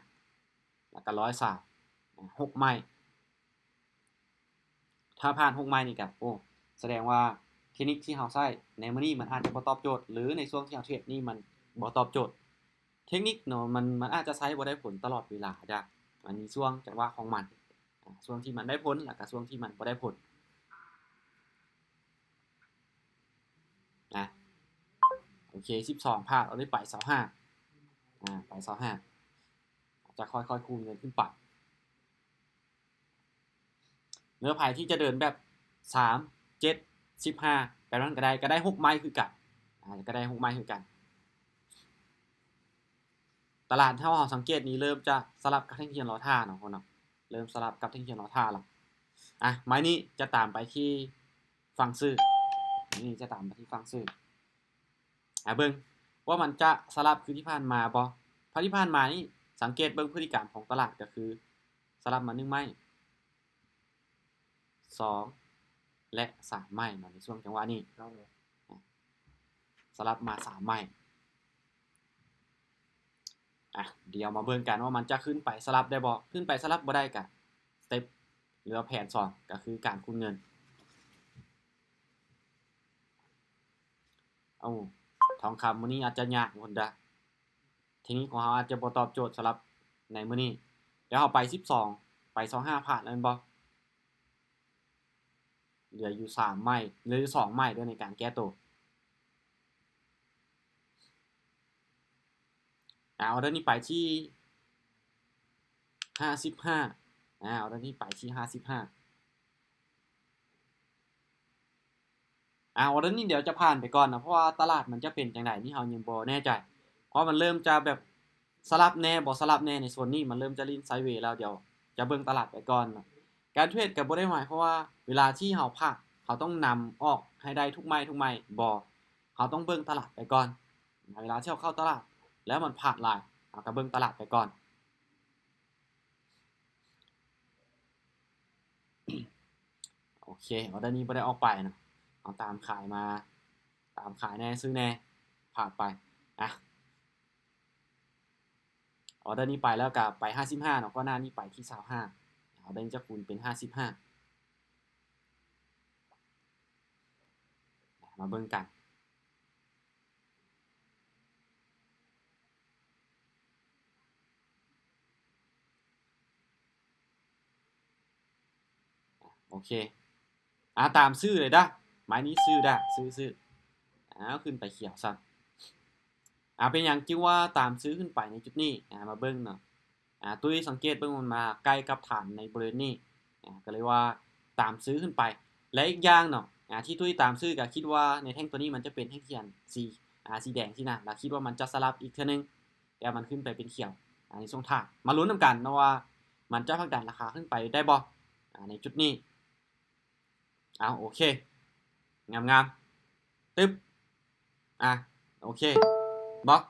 ແລ້ວກະຮ້ອຍສາມ ອາ ຫົກໄມ້. ຖ້າຜ່ານຫົກໄມ້ນີ້ກະ ໂອ້ ສະແດງວ່າເທັກນິກທີ່ເຮົາໃຊ້ໃນມື້ນີ້ມັນອາດຈະບໍ່ຕອບໂຈດ ຫຼືໃນຊ່ວງທີ່ເຮົາເທຣດນີ້ມັນບໍ່ຕອບໂຈດ. ເທັກນິກເນາະ ມັນ ມັນອາດຈະໃຊ້ບໍ່ໄດ້ຜົນຕະຫຼອດເວລາດາ ມັນມີຊ່ວງຈັງຫວະຂອງມັນ ອາ ຊ່ວງທີ່ມັນໄດ້ຜົນ ແລ້ວກະຊ່ວງທີ່ມັນບໍ່ໄດ້ຜົນ ນະ. ໂອເຄ ສິບສອງ ຜ່ານ ເອົາໄດ້ໄປຊາວຫ້າ ອາ ໄປຊາວຫ້າ ຈະຄ່ອຍໆຄູນເງິນຂຶ້ນໄປ. ຫຼືໃຜທີ່ຈະເດີນແບບ ສາມ ເຈັດ ສິບຫ້າ ແບບນັ້ນກະໄດ້ ກະໄດ້ຫົກໄມ້ຄືກັນ ອາ ກະໄດ້ຫົກໄມ້ຄືກັນ. ຕະຫຼາດເຮົາ ເຮົາສັງເກດນີ້ເລີ່ມຈະສະຫຼັບກັບແທ່ງທຽນລໍທ່າເນາະ ເນາະ ເລີ່ມສະຫຼັບກັບແທ່ງທຽນລໍທ່າລະ. ອາ ໄມ້ນີ້ຈະຕາມໄປທີ່ຝັ່ງຊື້ ນີ້ຈະຕາມໄປທີ່ຝັ່ງຊື້. ອາ ເບິ່ງວ່າມັນຈະສະຫຼັບຄືທີ່ຜ່ານມາບໍ່? ເພາະທີ່ຜ່ານມານີ້ ສັງເກດເບິ່ງພຶດຕິກຳຂອງຕະຫຼາດ ກະຄືສະຫຼັບມາໜຶ່ງໄມ້ ສອງ ແລະ ສາມໄມ້ເນາະ ໃນຊ່ວງຈັງຫວະນີ້ ສະຫຼັບມາສາມໄມ້. ອາ ດຽວມາເບິ່ງກັນວ່າມັນຈະຂຶ້ນໄປສະຫຼັບໄດ້ບໍ່? ຂຶ້ນໄປສະຫຼັບບໍ່ໄດ້ກະ ສະເຕັບ ຫຼືວ່າແຜນສອງ ກະຄືການຄູນເງິນ. ເອົ້າ ທອງຄຳມື້ນີ້ອາດຈະຍາກພຸ້ນດາ ເທັກນິກຂອງເຮົາອາດຈະບໍ່ຕອບໂຈດສຳລັບໃນມື້ນີ້. ແລ້ວເຮົາໄປສິບສອງ ໄປຊາວຫ້າ ຜ່ານແລ້ວແມ່ນບໍ່? ເຫຼືອຢູ່ສາມໄມ້ ເຫຼືອຢູ່ສອງໄມ້ເດີ້ໃນການແກ້ໂຕ. ອາ ອອເດີນີ້ໄປທີ່ຫ້າສິບຫ້າ ອາ ອອເດີນີ້ໄປທີ່ຫ້າສິບຫ້າ. ອາ ອອເດີນີ້ດຽວຈະຜ່ານໄປກ່ອນເນາະ ເພາະວ່າຕະຫຼາດມັນຈະເປັນຈັ່ງໃດນີ້ເຮົາຍັງບໍ່ແນ່ໃຈ ເພາະມັນເລີ່ມຈະແບບສະຫຼັບແນ່ ບໍ່ສະຫຼັບແນ່ ໃນໂຊນນີ້ມັນເລີ່ມຈະຫຼິ້ນໄຊເວແລ້ວ. ດຽວຈະເບິ່ງຕະຫຼາດໄປກ່ອນເນາະ. ການເທຣດກະບໍ່ໄດ້ໝາຍຄວາມວ່າເວລາທີ່ເຮົາພາດ ເຮົາຕ້ອງນຳອອກໃຫ້ໄດ້ທຸກໄມ້ ທຸກໄມ້ ບໍ່ ເຮົາຕ້ອງເບິ່ງຕະຫຼາດໄປກ່ອນ. ເວລາທີ່ເຮົາເຂົ້າຕະຫຼາດແລ້ວມັນພາດຫຼາຍ ເຮົາກະເບິ່ງຕະຫຼາດໄປກ່ອນ. ໂອເຄ ອອເດີນີ້ບໍ່ໄດ້ອອກໄປເນາະ ເຮົາຕາມຂາຍມາ ຕາມຂາຍແນ່ ຊື້ແນ່ ພາດໄປ. ອາ ອອເດີນີ້ໄປແລ້ວກະໄປຫ້າສິບຫ້າເນາະ ກ່ອນໜ້ານີ້ໄປທີ່ຊາວຫ້າ ອອເດີນີ້ຈະຄູນເປັນຫ້າສິບຫ້າ. ມາເບິ່ງກັນ. ໂອເຄ ອາ ຕາມຊື້ເລີຍດາ ໄມ້ນີ້ຊື້ດາ ຊື້ ຊື້ ອາ ຂຶ້ນໄປຂຽວຊ້ຳ. ອາ ເປັນຫຍັງຈຶ່ງວ່າຕາມຊື້ຂຶ້ນໄປໃນຈຸດນີ້? ອາ ມາເບິ່ງເນາະ ອາ ຕຸ້ຍສັງເກດເບິ່ງ ມັນມາໃກ້ກັບຖານໃນບໍລິເວນນີ້ ອາ ກະເລີຍວ່າຕາມຊື້ຂຶ້ນໄປ. ແລະ ອີກຢ່າງເນາະ ອາ ທີ່ຕຸ້ຍຕາມຊື້ກະຄິດວ່າໃນແທ່ງໂຕນີ້ມັນຈະເປັນແທ່ງທຽນສີ ອາ ສີແດງຊີ້ນະ ລະຄິດວ່າມັນຈະສະຫຼັບອີກເທື່ອໜຶ່ງ ແຕ່ມັນຂຶ້ນໄປເປັນຂຽວ. ອັນນີ້ຊ່ວງທ້າຍ ມາລຸ້ນນຳກັນເນາະວ່າມັນຈະຜັກດັນລາຄາຂຶ້ນໄປໄດ້ບໍ່ ອາ ໃນຈຸດນີ້. ເອົາ ໂອເຄ ງາມໆ ຕຶບ ອາ ໂອເຄ ບໍ່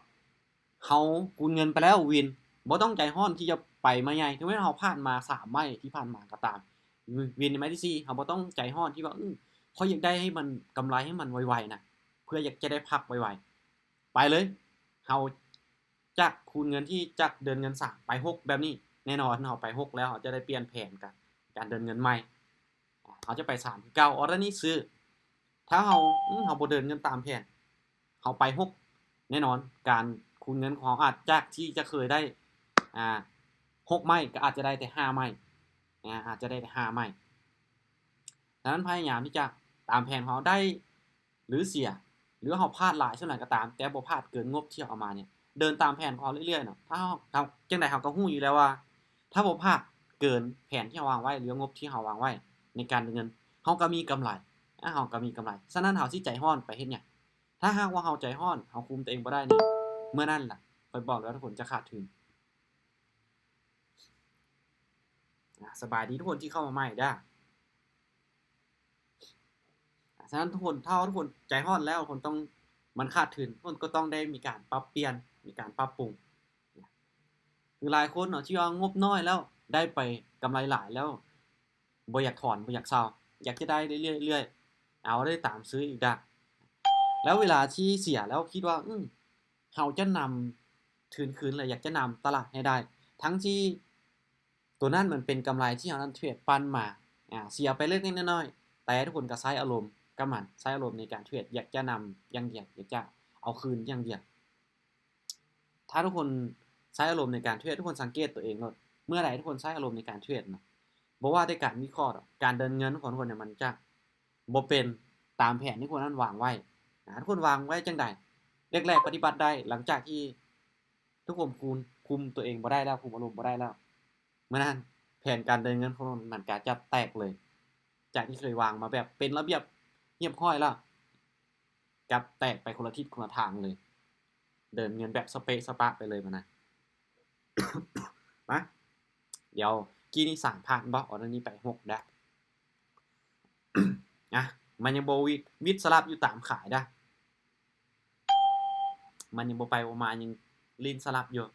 ເຮົາຄູນເງິນໄປແລ້ວ ວິນ ບໍ່ຕ້ອງໃຈຮ້ອນທີ່ຈະໄປໄມ້ໃຫຍ່ ເຖິງແມ່ນເຮົາຜ່ານມາສາມໄມ້ທີ່ຜ່ານມາກໍຕາມ. ວິນໃນໄມ້ທີສີ່ ເຮົາບໍ່ຕ້ອງໃຈຮ້ອນທີ່ວ່າ ອື ຂ້ອຍຢາກໄດ້ໃຫ້ມັນກຳໄລໃຫ້ມັນໄວໆນະ ເພື່ອຢາກຈະໄດ້ພັກໄວໆ. ໄປເລີຍ ເຮົາຈະຄູນເງິນທີ່ຈາກເດີນເງິນສາມໄປຫົກແບບນີ້ ແນ່ນອນເຮົາໄປຫົກແລ້ວ ເຮົາຈະໄດ້ປ່ຽນແຜນການ ການເດີນເງິນໃໝ່. ເຮົາຈະໄປສາມຄືເກົ່າ ອອເດີນີ້ຊື້. ຖ້າເຮົາ ອື ເຮົາບໍ່ເດີນເງິນຕາມແຜນ ເຮົາໄປຫົກ ແນ່ນອນການຄູນເງິນຂອງເຮົາອາດຈາກທີ່ຈະເຄີຍໄດ້ ອາ ຫົກໄມ້ ກໍອາດຈະໄດ້ແຕ່ຫ້າໄມ້ ອາ ອາດຈະໄດ້ແຕ່ຫ້າໄມ້. ສະນັ້ນພະຍາຍາມທີ່ຈະ ຕາມແຜນຂອງເຮົາໄດ້ ຫຼື ເສຍ ຫຼື ເຮົາພາດຫຼາຍສ່ວນຫຼາຍກໍຕາມ ແຕ່ບໍ່ພາດເກີນງົບທີ່ເຮົາເອົາມານີ້ ເດີນຕາມແຜນຂອງເຮົາເລື້ອຍໆເນາະ. ຖ້າເຮົາ ເຮົາ ຈັ່ງໃດເຮົາກໍຮູ້ຢູ່ແລ້ວວ່າ ຖ້າບໍ່ພາດເກີນແຜນທີ່ເຮົາວາງໄວ້ ຫຼື ງົບທີ່ເຮົາວາງໄວ້ໃນການເດີນເງິນ ເຮົາກໍມີກຳໄລ ອາ ເຮົາກໍມີກຳໄລ. ສະນັ້ນເຮົາຊິໃຈຮ້ອນໄປເຮັດຫຍັງ? ຖ້າຫາກວ່າເຮົາໃຈຮ້ອນ ເຮົາຄຸມຕົວເອງບໍ່ໄດ້ນີ້ ເມື່ອນັ້ນລະ ຂ້ອຍບອກເລີຍວ່າທຸກຄົນຈະຂາດທຶນ. ອາ ສະບາຍດີທຸກຄົນທີ່ເຂົ້າມາໃໝ່ເດີ້. ສະນັ້ນທຸກຄົນ ຖ້າວ່າທຸກຄົນໃຈຮ້ອນແລ້ວ ຄົນຕ້ອງ ມັນຂາດທຶນ ຄົນກໍຕ້ອງໄດ້ມີການປັບປ່ຽນ ມີການປັບປຸງ. ຄືຫຼາຍຄົນເນາະ ທີ່ວ່າງົບນ້ອຍແລ້ວ ໄດ້ໄປກຳໄລຫຼາຍແລ້ວ ບໍ່ຢາກຖອນ ບໍ່ຢາກເຊົາ ຢາກຈະໄດ້ເລື້ອຍໆ ເອົາໄດ້ຕາມຊື້ອີກດາ. ແລ້ວເວລາທີ່ເສຍແລ້ວຄິດວ່າ ອື ເຮົາຈະນຳທຶນຄືນ ແລະ ຢາກຈະນຳຕະຫຼາດໃຫ້ໄດ້ ທັງທີ່ໂຕນັ້ນມັນເປັນກຳໄລທີ່ເຮົານັ້ນເທຣດປັ່ນມາ ອາ ເສຍໄປເລັກໆນ້ອຍໆ ແຕ່ທຸກຄົນກໍໃຊ້ອາລົມກັບມັນ ໃຊ້ອາລົມໃນການເທຣດ ຢາກຈະນຳຢ່າງດຽວ ຢາກຈະເອົາຄືນຢ່າງດຽວ. ຖ້າທຸກຄົນໃຊ້ອາລົມໃນການເທຣດ ທຸກຄົນສັງເກດຕົວເອງໂລດ ເມື່ອໃດທຸກຄົນໃຊ້ອາລົມໃນການເທຣດນະ ບໍ່ວ່າແຕ່ການວິເຄາະດອກ ການເດີນເງິນຂອງທຸກຄົນນີ້ ມັນຈະບໍ່ເປັນຕາມແຜນທີ່ຄົນນັ້ນວາງໄວ້. ອາ ທຸກຄົນວາງໄວ້ຈັ່ງໃດ ແລກໆປະຕິບັດໄດ້ ຫຼັງຈາກທີ່ທຸກຄົນຄຸມ ຄຸມຕົວເອງບໍ່ໄດ້ແລ້ວ ຄຸມອາລົມບໍ່ໄດ້ແລ້ວ ເມື່ອນັ້ນແຜນການເດີນເງິນຂອງມັນກໍຈະແຕກເລີຍ ຈາກທີ່ເຄີຍວາງມາແບບເປັນລະບຽບຮຽບຮ້ອຍແລ້ວ ກັບແຕກໄປຄົນລະທິດຄົນລະທາງເລີຍ ເດີນເງິນແບບສະເປະສະປະໄປເລີຍຫັ້ນນະ. ມາ ດຽວກີ້ນີ້ສາມພັນບໍ່ ອໍເດີນີ້ໄປຫົກດາ. ອາ ມັນຍັງບໍ່ວິດ ວິດສະຫຼັບຢູ່ຕາມຂາຍດາ ມັນຍັງບໍ່ໄປບໍ່ມາ ຍັງຫຼິ້ນສະຫຼັບຢູ່.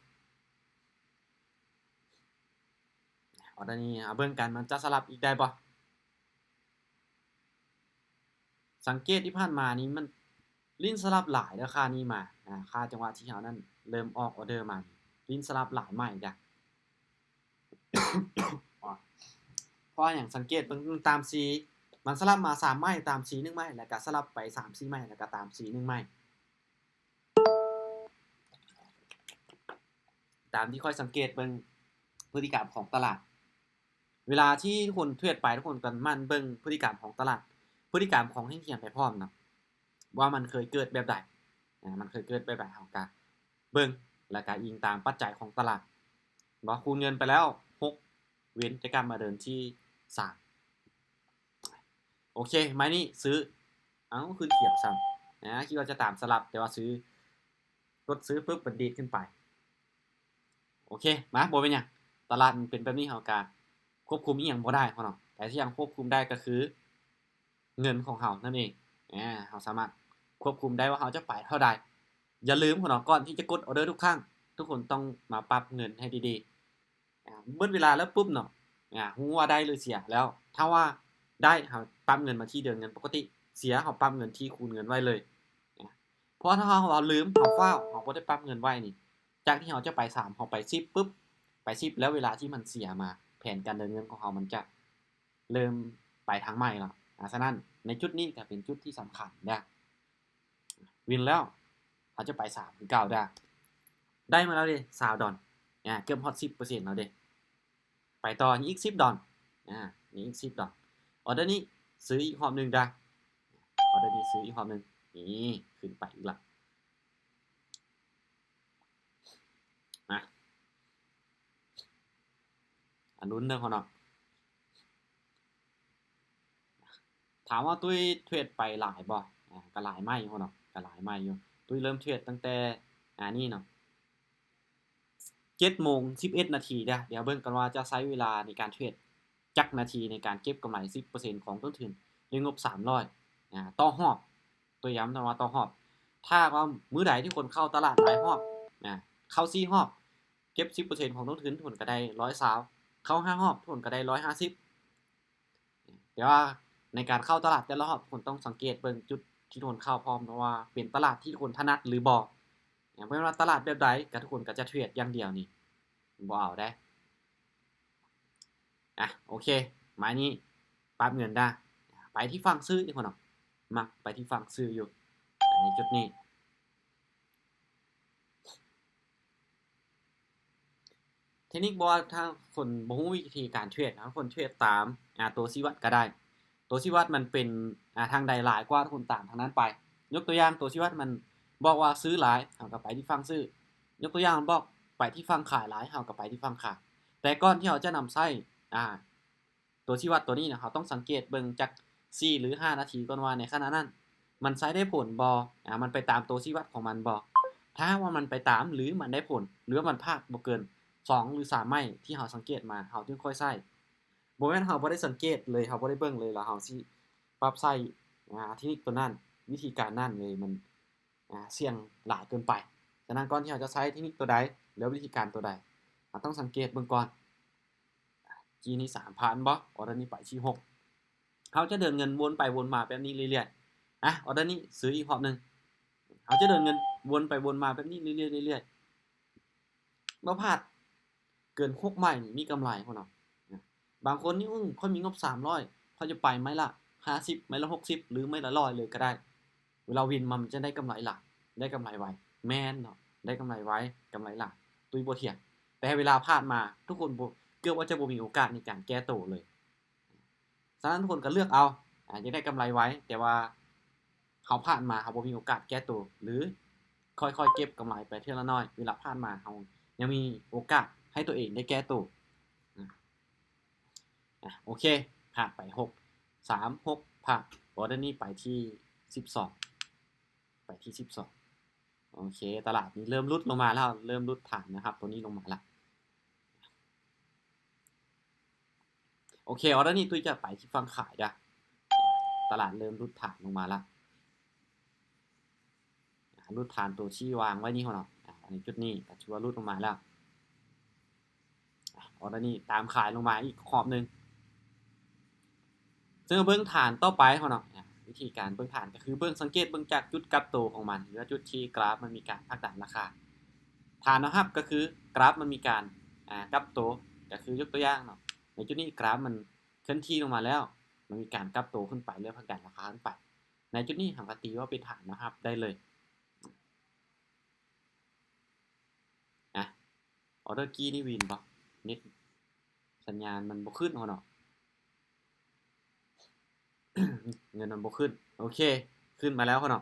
ອໍເດີນີ້ເຮົາເບິ່ງກັນ ມັນຈະສະຫຼັບອີກໄດ້ບໍ່? ສັງເກດທີ່ຜ່ານມານີ້ມັນຫຼິ້ນສະຫຼັບຫຼາຍເດີ້ ຄ່ານີ້ມາ ອາ ຄ່າຈັງຫວະທີ່ເຮົານັ້ນເລີ່ມອອກອໍເດີມານີ້ ຫຼິ້ນສະຫຼັບຫຼາຍໃໝ່ດາ. ເພາະຫຍັງ? ສັງເກດເບິ່ງຕາມສີ ມັນສະຫຼັບມາສາມໄມ້ ຕາມສີໜຶ່ງໄມ້ ແລ້ວກໍສະຫຼັບໄປສາມສີ່ໄມ້ ແລ້ວກໍຕາມສີໜຶ່ງໄມ້. ຕາມທີ່ຂ້ອຍສັງເກດເບິ່ງພຶດຕິກຳຂອງຕະຫຼາດ ເວລາທີ່ທຸກຄົນເທຣດໄປ ທຸກຄົນກໍໝັ່ນເບິ່ງພຶດຕິກຳຂອງຕະຫຼາດ ພຶດຕິກຳຂອງແທ່ງທຽນໄປພ້ອມນຳ ວ່າມັນເຄີຍເກີດແບບໃດ ອາ ມັນເຄີຍເກີດແບບໃດ ເຮົາກໍເບິ່ງ ແລ້ວກໍອີງຕາມປັດໄຈຂອງຕະຫຼາດ. ເນາະ ຄູນເງິນໄປແລ້ວຫົກ ເວັນຈະກັບມາເດີນທີສາມ. ໂອເຄ ໄມ້ນີ້ຊື້ ເອົ້າ ຄືຂຽວຊ້ຳ ນະ ຄິດວ່າຈະຕາມສະຫຼັບ ແຕ່ວ່າຊື້ ກົດຊື້ປຶບ ມັນດີດຂຶ້ນໄປ. ໂອເຄ ມາ ບໍ່ເປັນຫຍັງ ຕະຫຼາດມັນເປັນແບບນີ້ ເຮົາກະຄວບຄຸມອີ່ຫຍັງບໍ່ໄດ້ເນາະ ແຕ່ທີ່ຍັງຄວບຄຸມໄດ້ກໍຄືເງິນຂອງເຮົານັ້ນເອງ ອາ ເຮົາສາມາດຄວບຄຸມໄດ້ວ່າເຮົາຈະໄປເທົ່າໃດ. ຢ່າລືມເນາະ ກ່ອນທີ່ຈະກົດອໍເດີທຸກຄັ້ງ ທຸກຄົນຕ້ອງມາປັບເງິນໃຫ້ດີໆ ອາ ເບິດເວລາແລ້ວປຸບເນາະ ອາ ຮູ້ວ່າໄດ້ຫຼືເສຍແລ້ວ ຖ້າວ່າໄດ້ ເຮົາປັບເງິນມາທີ່ເດີນເງິນປົກກະຕິ ເສຍ ເຮົາປັບເງິນທີ່ຄູນເງິນໄວ້ເລີຍ ອາ ເພາະຖ້າເຮົາລືມ ເຮົາຟ້າວ ເຮົາບໍ່ໄດ້ປັບເງິນໄວ້ນີ້ ຈາກທີ່ເຮົາຈະໄປສາມ ເຮົາໄປສິບປຶບ ໄປສິບແລ້ວ ເວລາທີ່ມັນເສຍມາ ແຜນການເດີນເງິນຂອງເຮົາມັນຈະເລີ່ມໄປທາງໃໝ່ແລ້ວ. ອາ ສະນັ້ນໃນຈຸດນີ້ກໍເປັນຈຸດທີ່ສຳຄັນເດີ້. ວິນແລ້ວ ເຮົາຈະໄປສາມຄືເກົ່າເດີ້. ໄດ້ມາແລ້ວເດ້ ຊາວດອນ ອາ ເກືອບຮອດສິບເປີເຊັນແລ້ວເດ້. ໄປຕໍ່ ຍັງອີກສິບດອນ ອາ ຍັງອີກສິບດອນ. ອໍເດີນີ້ຊື້ອີກຮອບໜຶ່ງເດີ້. ອໍເດີນີ້ຊື້ອີກຮອບໜຶ່ງ. ນີ້ ຂຶ້ນໄປອີກລະ. ມາ ອາ ລຸ້ນເດີ້ເນາະ. ຖາມວ່າຕຸ້ຍເທຣດໄປຫຼາຍບໍ່? ອາ ກໍຫຼາຍໃໝ່ຢູ່ເນາະ ກໍຫຼາຍໃໝ່ຢູ່. ຕຸ້ຍເລີ່ມເທຣດຕັ້ງແຕ່ ອາ ນີ້ເນາະ ເຈັດໂມງສິບເອັດນາທີເດີ້. ດຽວເບິ່ງກັນວ່າຈະໃຊ້ເວລາໃນການເທຣດຈັກນາທີ ໃນການເກັບກຳໄລສິບເປີເຊັນຂອງຕົ້ນທຶນ ດ້ວຍງົບສາມຮ້ອຍ ອາ ຕໍ່ຮອບ. ຕົວຢ່າງວ່າຕໍ່ຮອບ ຖ້າວ່າມື້ໃດທີ່ຄົນເຂົ້າຕະຫຼາດຫຼາຍຮອບ ອາ ເຂົ້າສີ່ຮອບ ເກັບສິບເປີເຊັນຂອງຕົ້ນທຶນ ທຸກຄົນກໍໄດ້ຮ້ອຍຊາວ ເຂົ້າຫ້າຮອບ ທຸກຄົນກໍໄດ້ຮ້ອຍຫ້າສິບ. ແຕ່ວ່າໃນການເຂົ້າຕະຫຼາດແຕ່ລະຮອບ ທຸກຄົນຕ້ອງສັງເກດເບິ່ງຈຸດທີ່ທຸກຄົນເຂົ້າພ້ອມ ເນາະ ວ່າເປັນຕະຫຼາດທີ່ທຸກຄົນຖະໜັດຫຼືບໍ່. ບໍ່ແມ່ນວ່າຕະຫຼາດແບບໃດ ກໍທຸກຄົນກໍຈະເທຣດຢ່າງດຽວນີ້ ບໍ່ເອົາເດ້. ອາ ໂອເຄ ມານີ້ປັບເງິນດາ ໄປທີ່ຝັ່ງຊື້ເດ້ເນາະ. ມັກໄປທີ່ຝັ່ງຊື້ຢູ່ໃນຈຸດນີ້. ເທັກນິກບໍ່ວ່າ ຖ້າຄົນບໍ່ຮູ້ວິທີການເທຣດ ຖ້າຄົນເທຣດຕາມ ອາ ຕົວຊີ້ວັດກໍໄດ້. ຕົວຊີ້ວັດມັນເປັນ ອ່າ ທາງໃດຫຼາຍກວ່າ ທຸກຄົນຕາມທາງນັ້ນໄປ. ຍົກຕົວຢ່າງ ຕົວຊີ້ວັດມັນບອກວ່າຊື້ຫຼາຍ ເຮົາກໍໄປທີ່ຝັ່ງຊື້, ຍົກຕົວຢ່າງມັນບອກໄປທີ່ຝັ່ງຂາຍຫຼາຍ ເຮົາກໍໄປທີ່ຝັ່ງຂາຍ. ແຕ່ກ່ອນທີ່ເຮົາຈະນຳໃຊ້ ອ່າ ຕົວຊີ້ວັດຕົວນີ້ນະ ເຮົາຕ້ອງສັງເກດເບິ່ງຈັກສີ່ ຫຼື ຫ້ານາທີກ່ອນວ່າໃນຂະນະນັ້ນມັນໃຊ້ໄດ້ຜົນບໍ່, ອ່າ ມັນໄປຕາມຕົວຊີ້ວັດຂອງມັນບໍ່. ຖ້າຫາກວ່າມັນໄປຕາມ ຫຼື ມັນໄດ້ຜົນ ຫຼືວ່າມັນພາດບໍ່ເກີນສອງ ຫຼື ສາມໄມ້ທີ່ເຮົາສັງເກດມາ ເຮົາຈຶ່ງຄ່ອຍໃຊ້. ບໍ່ແມ່ນເຮົາບໍ່ໄດ້ສັງເກດເລີຍ ເຮົາບໍ່ໄດ້ເບິ່ງເລີຍ ແລ້ວເຮົາຊິປັບໃຊ້ ອ່າ ເທັກນິກຕົວນັ້ນ ວິທີການນັ້ນເລີຍ ມັນ ອ່າ ສ່ຽງຫຼາຍເກີນໄປ. ສະນັ້ນກ່ອນທີ່ເຮົາຈະໃຊ້ເທັກນິກຕົວໃດ ຫຼື ວິທີການຕົວໃດ ເຮົາຕ້ອງສັງເກດເບິ່ງກ່ອນ. ຈີນີ້ສາມຜ່ານບໍ່? ອໍເດີນີ້ໄປທີຫົກ ເຮົາຈະເດີນເງິນວົນໄປວົນມາແບບນີ້ເລື້ອຍໆ. ອ່ະ ອໍເດີນີ້ຊື້ອີກຮອບໜຶ່ງ ເຮົາຈະເດີນເງິນວົນໄປວົນມາແບບນີ້ເລື້ອຍໆ ເລື້ອຍໆ ບໍ່ພາດເກີນຫົກໄມ້ນີ້ມີກຳໄລພຸ້ນເນາະ. ບາງຄົນນີ້ ໂອ້ ຂ້ອຍມີງົບສາມຮ້ອຍ ຂ້ອຍຈະໄປໄມ້ລະຫ້າສິບ ໄມ້ລະຫົກສິບ ຫຼື ໄມ້ລະຮ້ອຍເລີຍກໍໄດ້. ເວລາວິນມາມັນຈະໄດ້ກຳໄລຫຼາຍ ໄດ້ກຳໄລໄວ ແມ່ນເນາະ ໄດ້ກຳໄລໄວ ກຳໄລຫຼາຍ ຕຸ້ຍບໍ່ຖຽງ. ແຕ່ເວລາຜ່ານມາ ທຸກຄົນບໍ່ ເກືອບວ່າຈະບໍ່ມີໂອກາດໃນການແກ້ໂຕເລີຍ. ສະນັ້ນທຸກຄົນກໍເລືອກເອົາ ອາ ຢາກໄດ້ກຳໄລໄວ ແຕ່ວ່າເຮົາຜ່ານມາເຮົາບໍ່ມີໂອກາດແກ້ໂຕ ຫຼື ຄ່ອຍໆເກັບກຳໄລໄປເທື່ອລະໜ້ອຍ. ເວລາຜ່ານມາເຮົາຍັງມີໂອກາດໃຫ້ຕົວເອງໄດ້ແກ້ໂຕ. ອາ ໂອເຄ ຜ່ານໄປຫົກ ສາມ ຫົກ ຜ່ານ. ອໍເດີນີ້ໄປທີ່ສິບສອງ ໄປທີ່ສິບສອງ. ໂອເຄ ຕະຫຼາດນີ້ເລີ່ມຫຼຸດລົງມາແລ້ວ ເລີ່ມຫຼຸດຖານແນວຮັບຕົວນີ້ລົງມາແລ້ວ. ໂອເຄ ອໍເດີນີ້ຕຸ້ຍຈະໄປທີ່ຝັ່ງຂາຍເດີ້. ຕະຫຼາດເລີ່ມຫຼຸດຖານລົງມາແລ້ວ ຫຼຸດຖານຕົວທີ່ວາງໄວ້ນີ້ເນາະ. ອາ ອັນນີ້ຈຸດນີ້ກໍຖືວ່າຫຼຸດລົງມາແລ້ວ. ອໍເດີນີ້ຕາມຂາຍລົງມາອີກຮອບໜຶ່ງ. ເຊິ່ງເບິ່ງຖານຕໍ່ໄປເນາະ. ອາ ວິທີການເບິ່ງຖານກໍຄືເບິ່ງ ສັງເກດເບິ່ງຈາກຈຸດກັບໂຕຂອງມັນ ຫຼືວ່າຈຸດທີ່ກຣາຟມັນມີການຜັກດັນລາຄາ. ຖານແນວຮັບກໍຄືກຣາຟມັນມີການ ອາ ກັບໂຕ ກໍຄືຍົກຕົວຢ່າງເນາະ ໃນຈຸດນີ້ກຣາຟມັນເຄື່ອນທີ່ລົງມາແລ້ວ ມັນມີການກັບໂຕຂຶ້ນໄປ ຫຼື ຜັກດັນລາຄາຂຶ້ນໄປ. ໃນຈຸດນີ້ເຮົາກໍຕີວ່າເປັນຖານແນວຮັບໄດ້ເລີຍ. ອາ ອໍເດີກີ້ນີ້ວິນບໍ່? ເນັດສັນຍານມັນບໍ່ຂຶ້ນເນາະ. ເງິນມັນບໍ່ຂຶ້ນ. ໂອເຄ ຂຶ້ນມາແລ້ວເນາະ.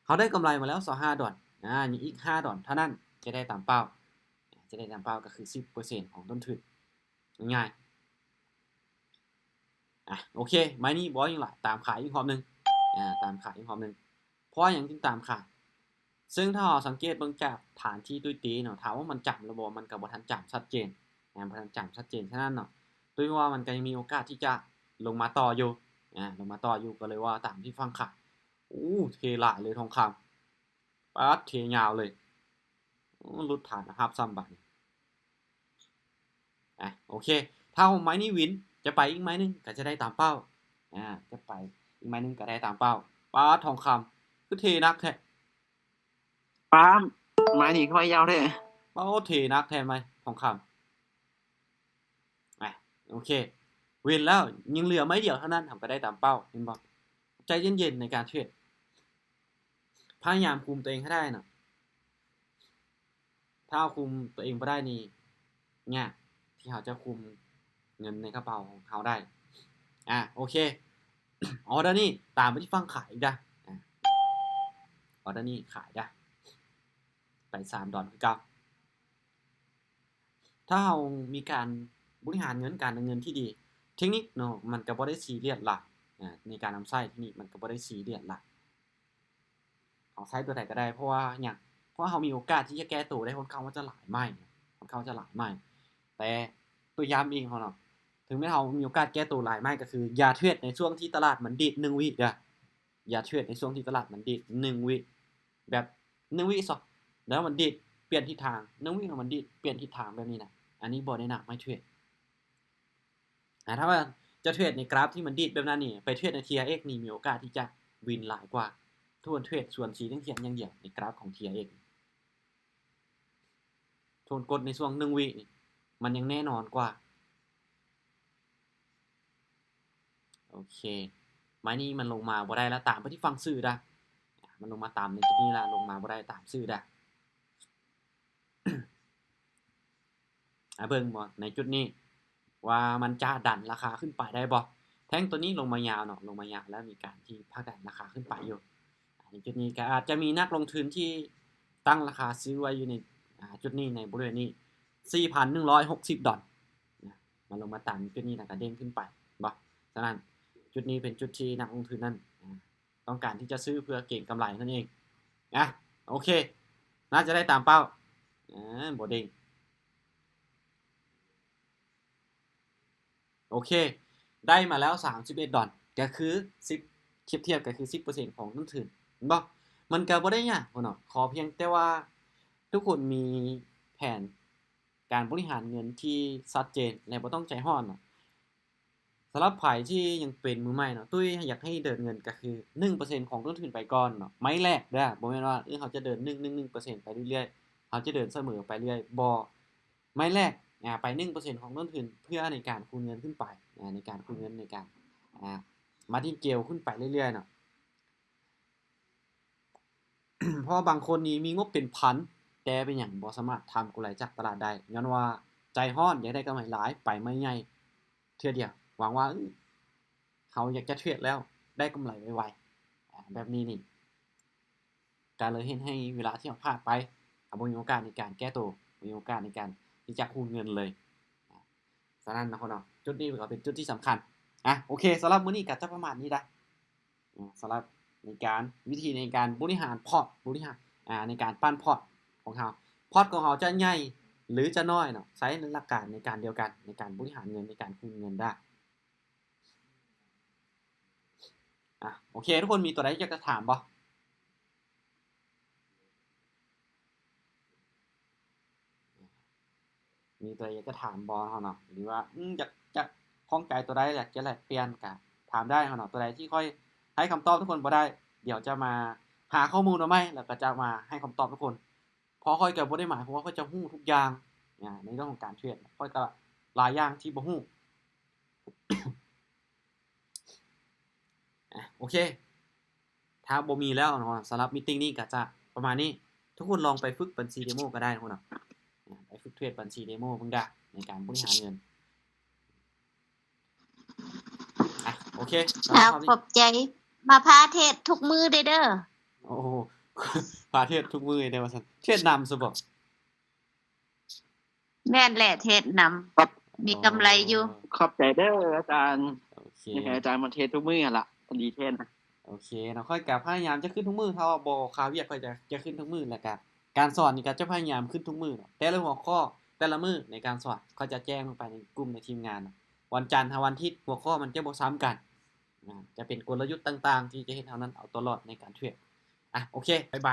ເຮົາໄດ້ກຳໄລມາແລ້ວຊາວຫ້າດອນ. ອາ ຍັງອີກຫ້າດອນເທົ່ານັ້ນ ຈະໄດ້ຕາມເປົ້າ. ຈະໄດ້ຕາມເປົ້າກໍຄືສິບເປີເຊັນຂອງຕົ້ນທຶນ. ງ່າຍໆ. ອາ ໂອເຄ ໄມ້ນີ້ບໍ່ຫຍັງຫຼາຍ ຕາມຂາຍອີກຮອບໜຶ່ງ. ອາ ຕາມຂາຍອີກຮອບໜຶ່ງ. ເພາະຫຍັງຈຶ່ງຕາມຂາຍ? ເຊິ່ງຖ້າເຮົາສັງເກດເບິ່ງຈາກຖານທີ່ຕຸ້ຍຕີເນາະ ຖາມວ່າມັນຈຳແລ້ວບໍ່? ມັນກໍບໍ່ທັນຈຳຊັດເຈນ. ອາ ບໍ່ທັນຈຳຊັດເຈນ. ສະນັ້ນເນາະ ຕຸ້ຍວ່າມັນກໍຍັງມີໂອກາດທີ່ຈະລົງມາຕໍ່ຢູ່. ອາ ລົງມາຕໍ່ຢູ່ ກໍເລີຍວ່າຕາມທີ່ຝັ່ງຂາຍ. ໂອ້ ເທຫຼາຍເລີຍທອງຄຳ. ປາດ ເທຍາວເລີຍ. ໂອ້ ຫຼຸດຖານຮັບຊ້ຳບາດນີ້. ອາ ໂອເຄ ຖ້າໄມ້ນີ້ວິນ ຈະໄປອີກໄມ້ໜຶ່ງກໍຈະໄດ້ຕາມເປົ້າ. ອາ ຈະໄປອີກໄມ້ໜຶ່ງກໍໄດ້ຕາມເປົ້າ. ປາດ ທອງຄຳ ຄືເທໜັກແທ້. ປາດ ໄມ້ນີ້ຄືວ່າຍາວແທ້. ໂອ້ ເທໜັກແທ້ໄມ້ທອງຄຳ. ອາ ໂອເຄ ວິນແລ້ວ ຍັງເຫຼືອໄມ້ດຽວເທົ່ານັ້ນ ເຮົາກໍໄດ້ຕາມເປົ້າ ເຫັນບໍ່? ໃຈເຢັນໆໃນການເທຣດ ພະຍາຍາມຄຸມຕົວເອງໃຫ້ໄດ້ນະ. ຖ້າເຮົາຄຸມຕົວເອງບໍ່ໄດ້ນີ້ ຍາກທີ່ເຮົາຈະຄຸມເງິນໃນກະເປົາຂອງເຮົາໄດ້. ອາ ໂອເຄ ອໍເດີນີ້ຕາມໄປທີ່ຝັ່ງຂາຍອີກເດີ້. ອາ ອໍເດີນີ້ຂາຍເດີ້ ໄປສາມດອນຄືເກົ່າ. ຖ້າເຮົາມີການບໍລິຫານເງິນ ການນຳເງິນທີ່ດີ ເທັກນິກເນາະ ມັນກໍບໍ່ໄດ້ຊີຣຽສຫຼາຍ. ອາ ໃນການນຳໃຊ້ເທັກນິກ ມັນກໍບໍ່ໄດ້ຊີຣຽສຫຼາຍ. ເຮົາໃຊ້ຕົວໃດກໍໄດ້ ເພາະວ່າຫຍັງ? ເພາະວ່າເຮົາມີໂອກາດທີ່ຈະແກ້ໂຕໄດ້ ຄ່ອນຂ້າງວ່າຈະຫຼາຍໄມ້ ຄ່ອນຂ້າງວ່າຈະຫຼາຍໄມ້. ແຕ່ຕົວຢ່າງເອງເຮົາເນາະ ເຖິງແມ່ນເຮົາມີໂອກາດແກ້ໂຕຫຼາຍໄມ້ ກໍຄືຢ່າເທຣດໃນຊ່ວງທີ່ຕະຫຼາດມັນດີດໜຶ່ງວິເດີ້. ຢ່າເທຣດໃນຊ່ວງທີ່ຕະຫຼາດມັນດີດໜຶ່ງວິ ແບບໜຶ່ງວິຊະ ແລ້ວມັນດີດປ່ຽນທິດທາງ ໜຶ່ງວິແລ້ວມັນດີດປ່ຽນທິດທາງແບບນີ້ນະ. ອັນນີ້ບໍ່ແນະນຳໃຫ້ເທຣດ. ອາ ຖ້າວ່າຈະເທຣດໃນກຣາຟທີ່ມັນດີດແບບນັ້ນນີ້ ໄປເທຣດໃນ ທີອາເອັກ ນີ້ ມີໂອກາດທີ່ຈະວິນຫຼາຍກວ່າ. ທຸກຄົນເທຣດສວນສີແທ່ງທຽນຢ່າງດຽວໃນກຣາຟຂອງ ທີອາເອັກ ທຸກຄົນກົດໃນຊ່ວງໜຶ່ງວິນີ້ ມັນຍັງແນ່ນອນກວ່າ. ໂອເຄ ໄມ້ນີ້ມັນລົງມາບໍ່ໄດ້ລະ ຕາມໄປທີ່ຝັ່ງຊື້ດາ. ມັນລົງມາຕາມໃນຈຸດນີ້ລະ ລົງມາບໍ່ໄດ້ ຕາມຊື້ດາ. ອາ ເບິ່ງບໍ່ ໃນຈຸດນີ້ ວ່າມັນຈະດັນລາຄາຂຶ້ນໄປໄດ້ບໍ່? ເພ ທ່ງຕົວນີ້ລົງມາຍາວເນາະ, ລົງມາຍາວແລ້ວມີການທີ່ຜັກດັນລາຄາຂຶ້ນໄປຢູ່. ໃນຈຸດນີ້ກໍອາດຈະມີນັກລົງທຶນທີ່ຕັ້ງລາຄາຊື້ໄວ້ຢູ່ໃນ ອ່າ ຈຸດນີ້ ໃນບໍລິເວນນີ້ ສີ່ພັນໜຶ່ງຮ້ອຍຫົກສິບດອນນະ, ມັນລົງມາຕັນຈຸດນີ້ແລ້ວກໍເດ້ງຂຶ້ນໄປ ເຫັນບໍ່? ສະນັ້ນຈຸດນີ້ເປັນຈຸດທີ່ນັກລົງທຶນນັ້ນ ອ່າ ຕ້ອງການທີ່ຈະຊື້ເພື່ອເກັງກຳໄລນັ້ນເອງ. ອ່ະ ໂອເຄ ໜ້າຈະໄດ້ຕາມເປົ້າ. ອ່າ ບໍ່ເດ້ງ. ໂອເຄ ໄດ້ມາແລ້ວສາມສິບເອັດດອນ ກໍຄືສິບ ທຽບ ທຽບກໍຄືສິບເປີເຊັນຂອງຕົ້ນທຶນ ເຫັນບໍ່? ມັນກໍບໍ່ໄດ້ຍາກເນາະ, ຂໍພຽງແຕ່ວ່າທຸກຄົນມີແຜນການບໍລິຫານເງິນທີ່ຊັດເຈນ ແລະ ບໍ່ຕ້ອງໃຈຮ້ອນເນາະ. ສຳລັບໃຜທີ່ຍັງເປັນມືໃໝ່ເນາະ, ຕຸ້ຍຢາກໃຫ້ເດີນເງິນກໍຄືໜຶ່ງເປີເຊັນຂອງຕົ້ນທຶນໄປກ່ອນເນາະ. ໄມ້ແລກເດີ້, ບໍ່ແມ່ນວ່າ ເອີ ເຮົາຈະເດີນໜຶ່ງ ໜຶ່ງ ໜຶ່ງເປີເຊັນໄປເລື້ອຍໆ, ເຮົາຈະເດີນສະເໝີໄປເລື້ອຍ, ບໍ່. ໄມ້ແລກ ອາ ໄປໜຶ່ງເປີເຊັນຂອງຕົ້ນທຶນ ເພື່ອໃນການຄູນເງິນຂຶ້ນໄປ ອາ ໃນການຄູນເງິນ ໃນການ ອາ margin call ຂຶ້ນໄປເລື້ອຍໆເນາະ. ເພາະວ່າບາງຄົນນີ້ມີງົບເປັນພັນ ແຕ່ເປັນຫຍັງບໍ່ສາມາດທຳກຳໄລຈາກຕະຫຼາດໄດ້ ຍ້ອນວ່າໃຈຮ້ອນ ຢາກໄດ້ກຳໄລຫຼາຍ ໄປໄມ້ໃຫຍ່ເທື່ອດຽວ ຫວັງວ່າ ເອີ ເຮົາຢາກຈະເທຣດແລ້ວໄດ້ກຳໄລໄວໆ ອາ ແບບນີ້ນີ້ ກໍເລີຍເຮັດໃຫ້ເວລາທີ່ເຮົາພາດໄປ ເຮົາບໍ່ມີໂອກາດໃນການແກ້ໂຕ, ບໍ່ມີໂອກາດໃນການທີ່ຈະຄູນເງິນເລີຍ. ສະນັ້ນເນາະ ເນາະ ຈຸດນີ້ກໍເປັນຈຸດທີ່ສຳຄັນ. ອາ ໂອເຄ ສຳລັບມື້ນີ້ກໍຈະປະມານນີ້ລະ. ສຳລັບໃນການ ວິທີໃນການບໍລິຫານພອດ ບໍລິຫານ ອາ ໃນການປັ້ນພອດຂອງເຮົາ. ພອດຂອງເຮົາຈະໃຫຍ່ ຫຼື ຈະນ້ອຍເນາະ, ໃຊ້ຫຼັກການໃນການດຽວກັນ ໃນການບໍລິຫານເງິນ ໃນການຄູນເງິນໄດ້. ອາ ໂອເຄ ທຸກຄົນມີຕົວໃດຢາກຈະຖາມບໍ່? ມີຕົວໃດຢາກຈະຖາມບໍ່ເນາະ ຫຼືວ່າ ອືມ ຢາກຈະຂ້ອງໃຈຕົວໃດ ຢາກຈະແລກປ່ຽນກະຖາມໄດ້ເນາະ. ຕົວໃດທີ່ຂ້ອຍໃຫ້ຄຳຕອບທຸກຄົນບໍ່ໄດ້ ດຽວຈະມາຫາຂໍ້ມູນມາໃໝ່ ແລ້ວກໍຈະມາໃຫ້ຄຳຕອບທຸກຄົນ. ເພາະຂ້ອຍກໍບໍ່ໄດ້ໝາຍຄວາມວ່າຂ້ອຍຈະຮູ້ທຸກຢ່າງ ອາ ໃນເລື່ອງຂອງການເທຣດ ຂ້ອຍກໍຫຼາຍຢ່າງທີ່ບໍ່ຮູ້. ອາ ໂອເຄ ຖ້າບໍ່ມີແລ້ວເນາະ ສຳລັບມີດຕິ້ງນີ້ກໍຈະປະມານນີ້. ທຸກຄົນລອງໄປຝຶກບັນຊີເດໂມກໍໄດ້ເນາະ ອາ ໄປຝຶກເທຣດບັນຊີເດໂມເບິ່ງເດີ້ ໃນການບໍລິຫານເງິນ. ອາ ໂອເຄ ສຳລັບຮອບນີ້ ຂອບໃຈ. ມາພາເທຣດທຸກມື້ເດີ້. ໂອ້ ພາເທຣດທຸກມື້ເດ້ວ່າຊັ້ນ. ເທຣດນຳຊະບໍ? ແມ່ນແຫຼະ ເທຣດນຳ ມີກຳໄລຢູ່. ໂອ້ ຂອບໃຈເດີ້ອາຈານ. ໂອເຄ ຢາກໃຫ້ອາຈານມາເທຣດທຸກມື້ຫັ້ນລະ ດີແທ້ນະ. ໂອເຄເນາະ ຂ້ອຍກໍພະຍາຍາມຈະຂຶ້ນທຸກມື້ ຖ້າວ່າບໍ່ຄາວຽກ ຂ້ອຍຈະ ຈະຂຶ້ນທຸກມື້. ແລ້ວກະການສອນນີ້ກໍຈະພະຍາຍາມຂຶ້ນທຸກມື້ເນາະ, ແຕ່ລະຫົວຂໍ້ ແຕ່ລະມື້ໃນການສອນ ຂ້ອຍຈະແຈ້ງລົງໄປໃນກຸ່ມໃນທີມງານເນາະ. ວັນຈັນຫາວັນທິດ ຫົວຂໍ້ມັນຈະບໍ່ຊ້ຳກັນ ອາ ຈະເປັນກົນລະຍຸດຕ່າງໆ ທີ່ຈະເຮັດເຮົານັ້ນເອົາຕົວລອດໃນການເທຣດ. ອາ ໂອເຄ ບາຍບາຍ.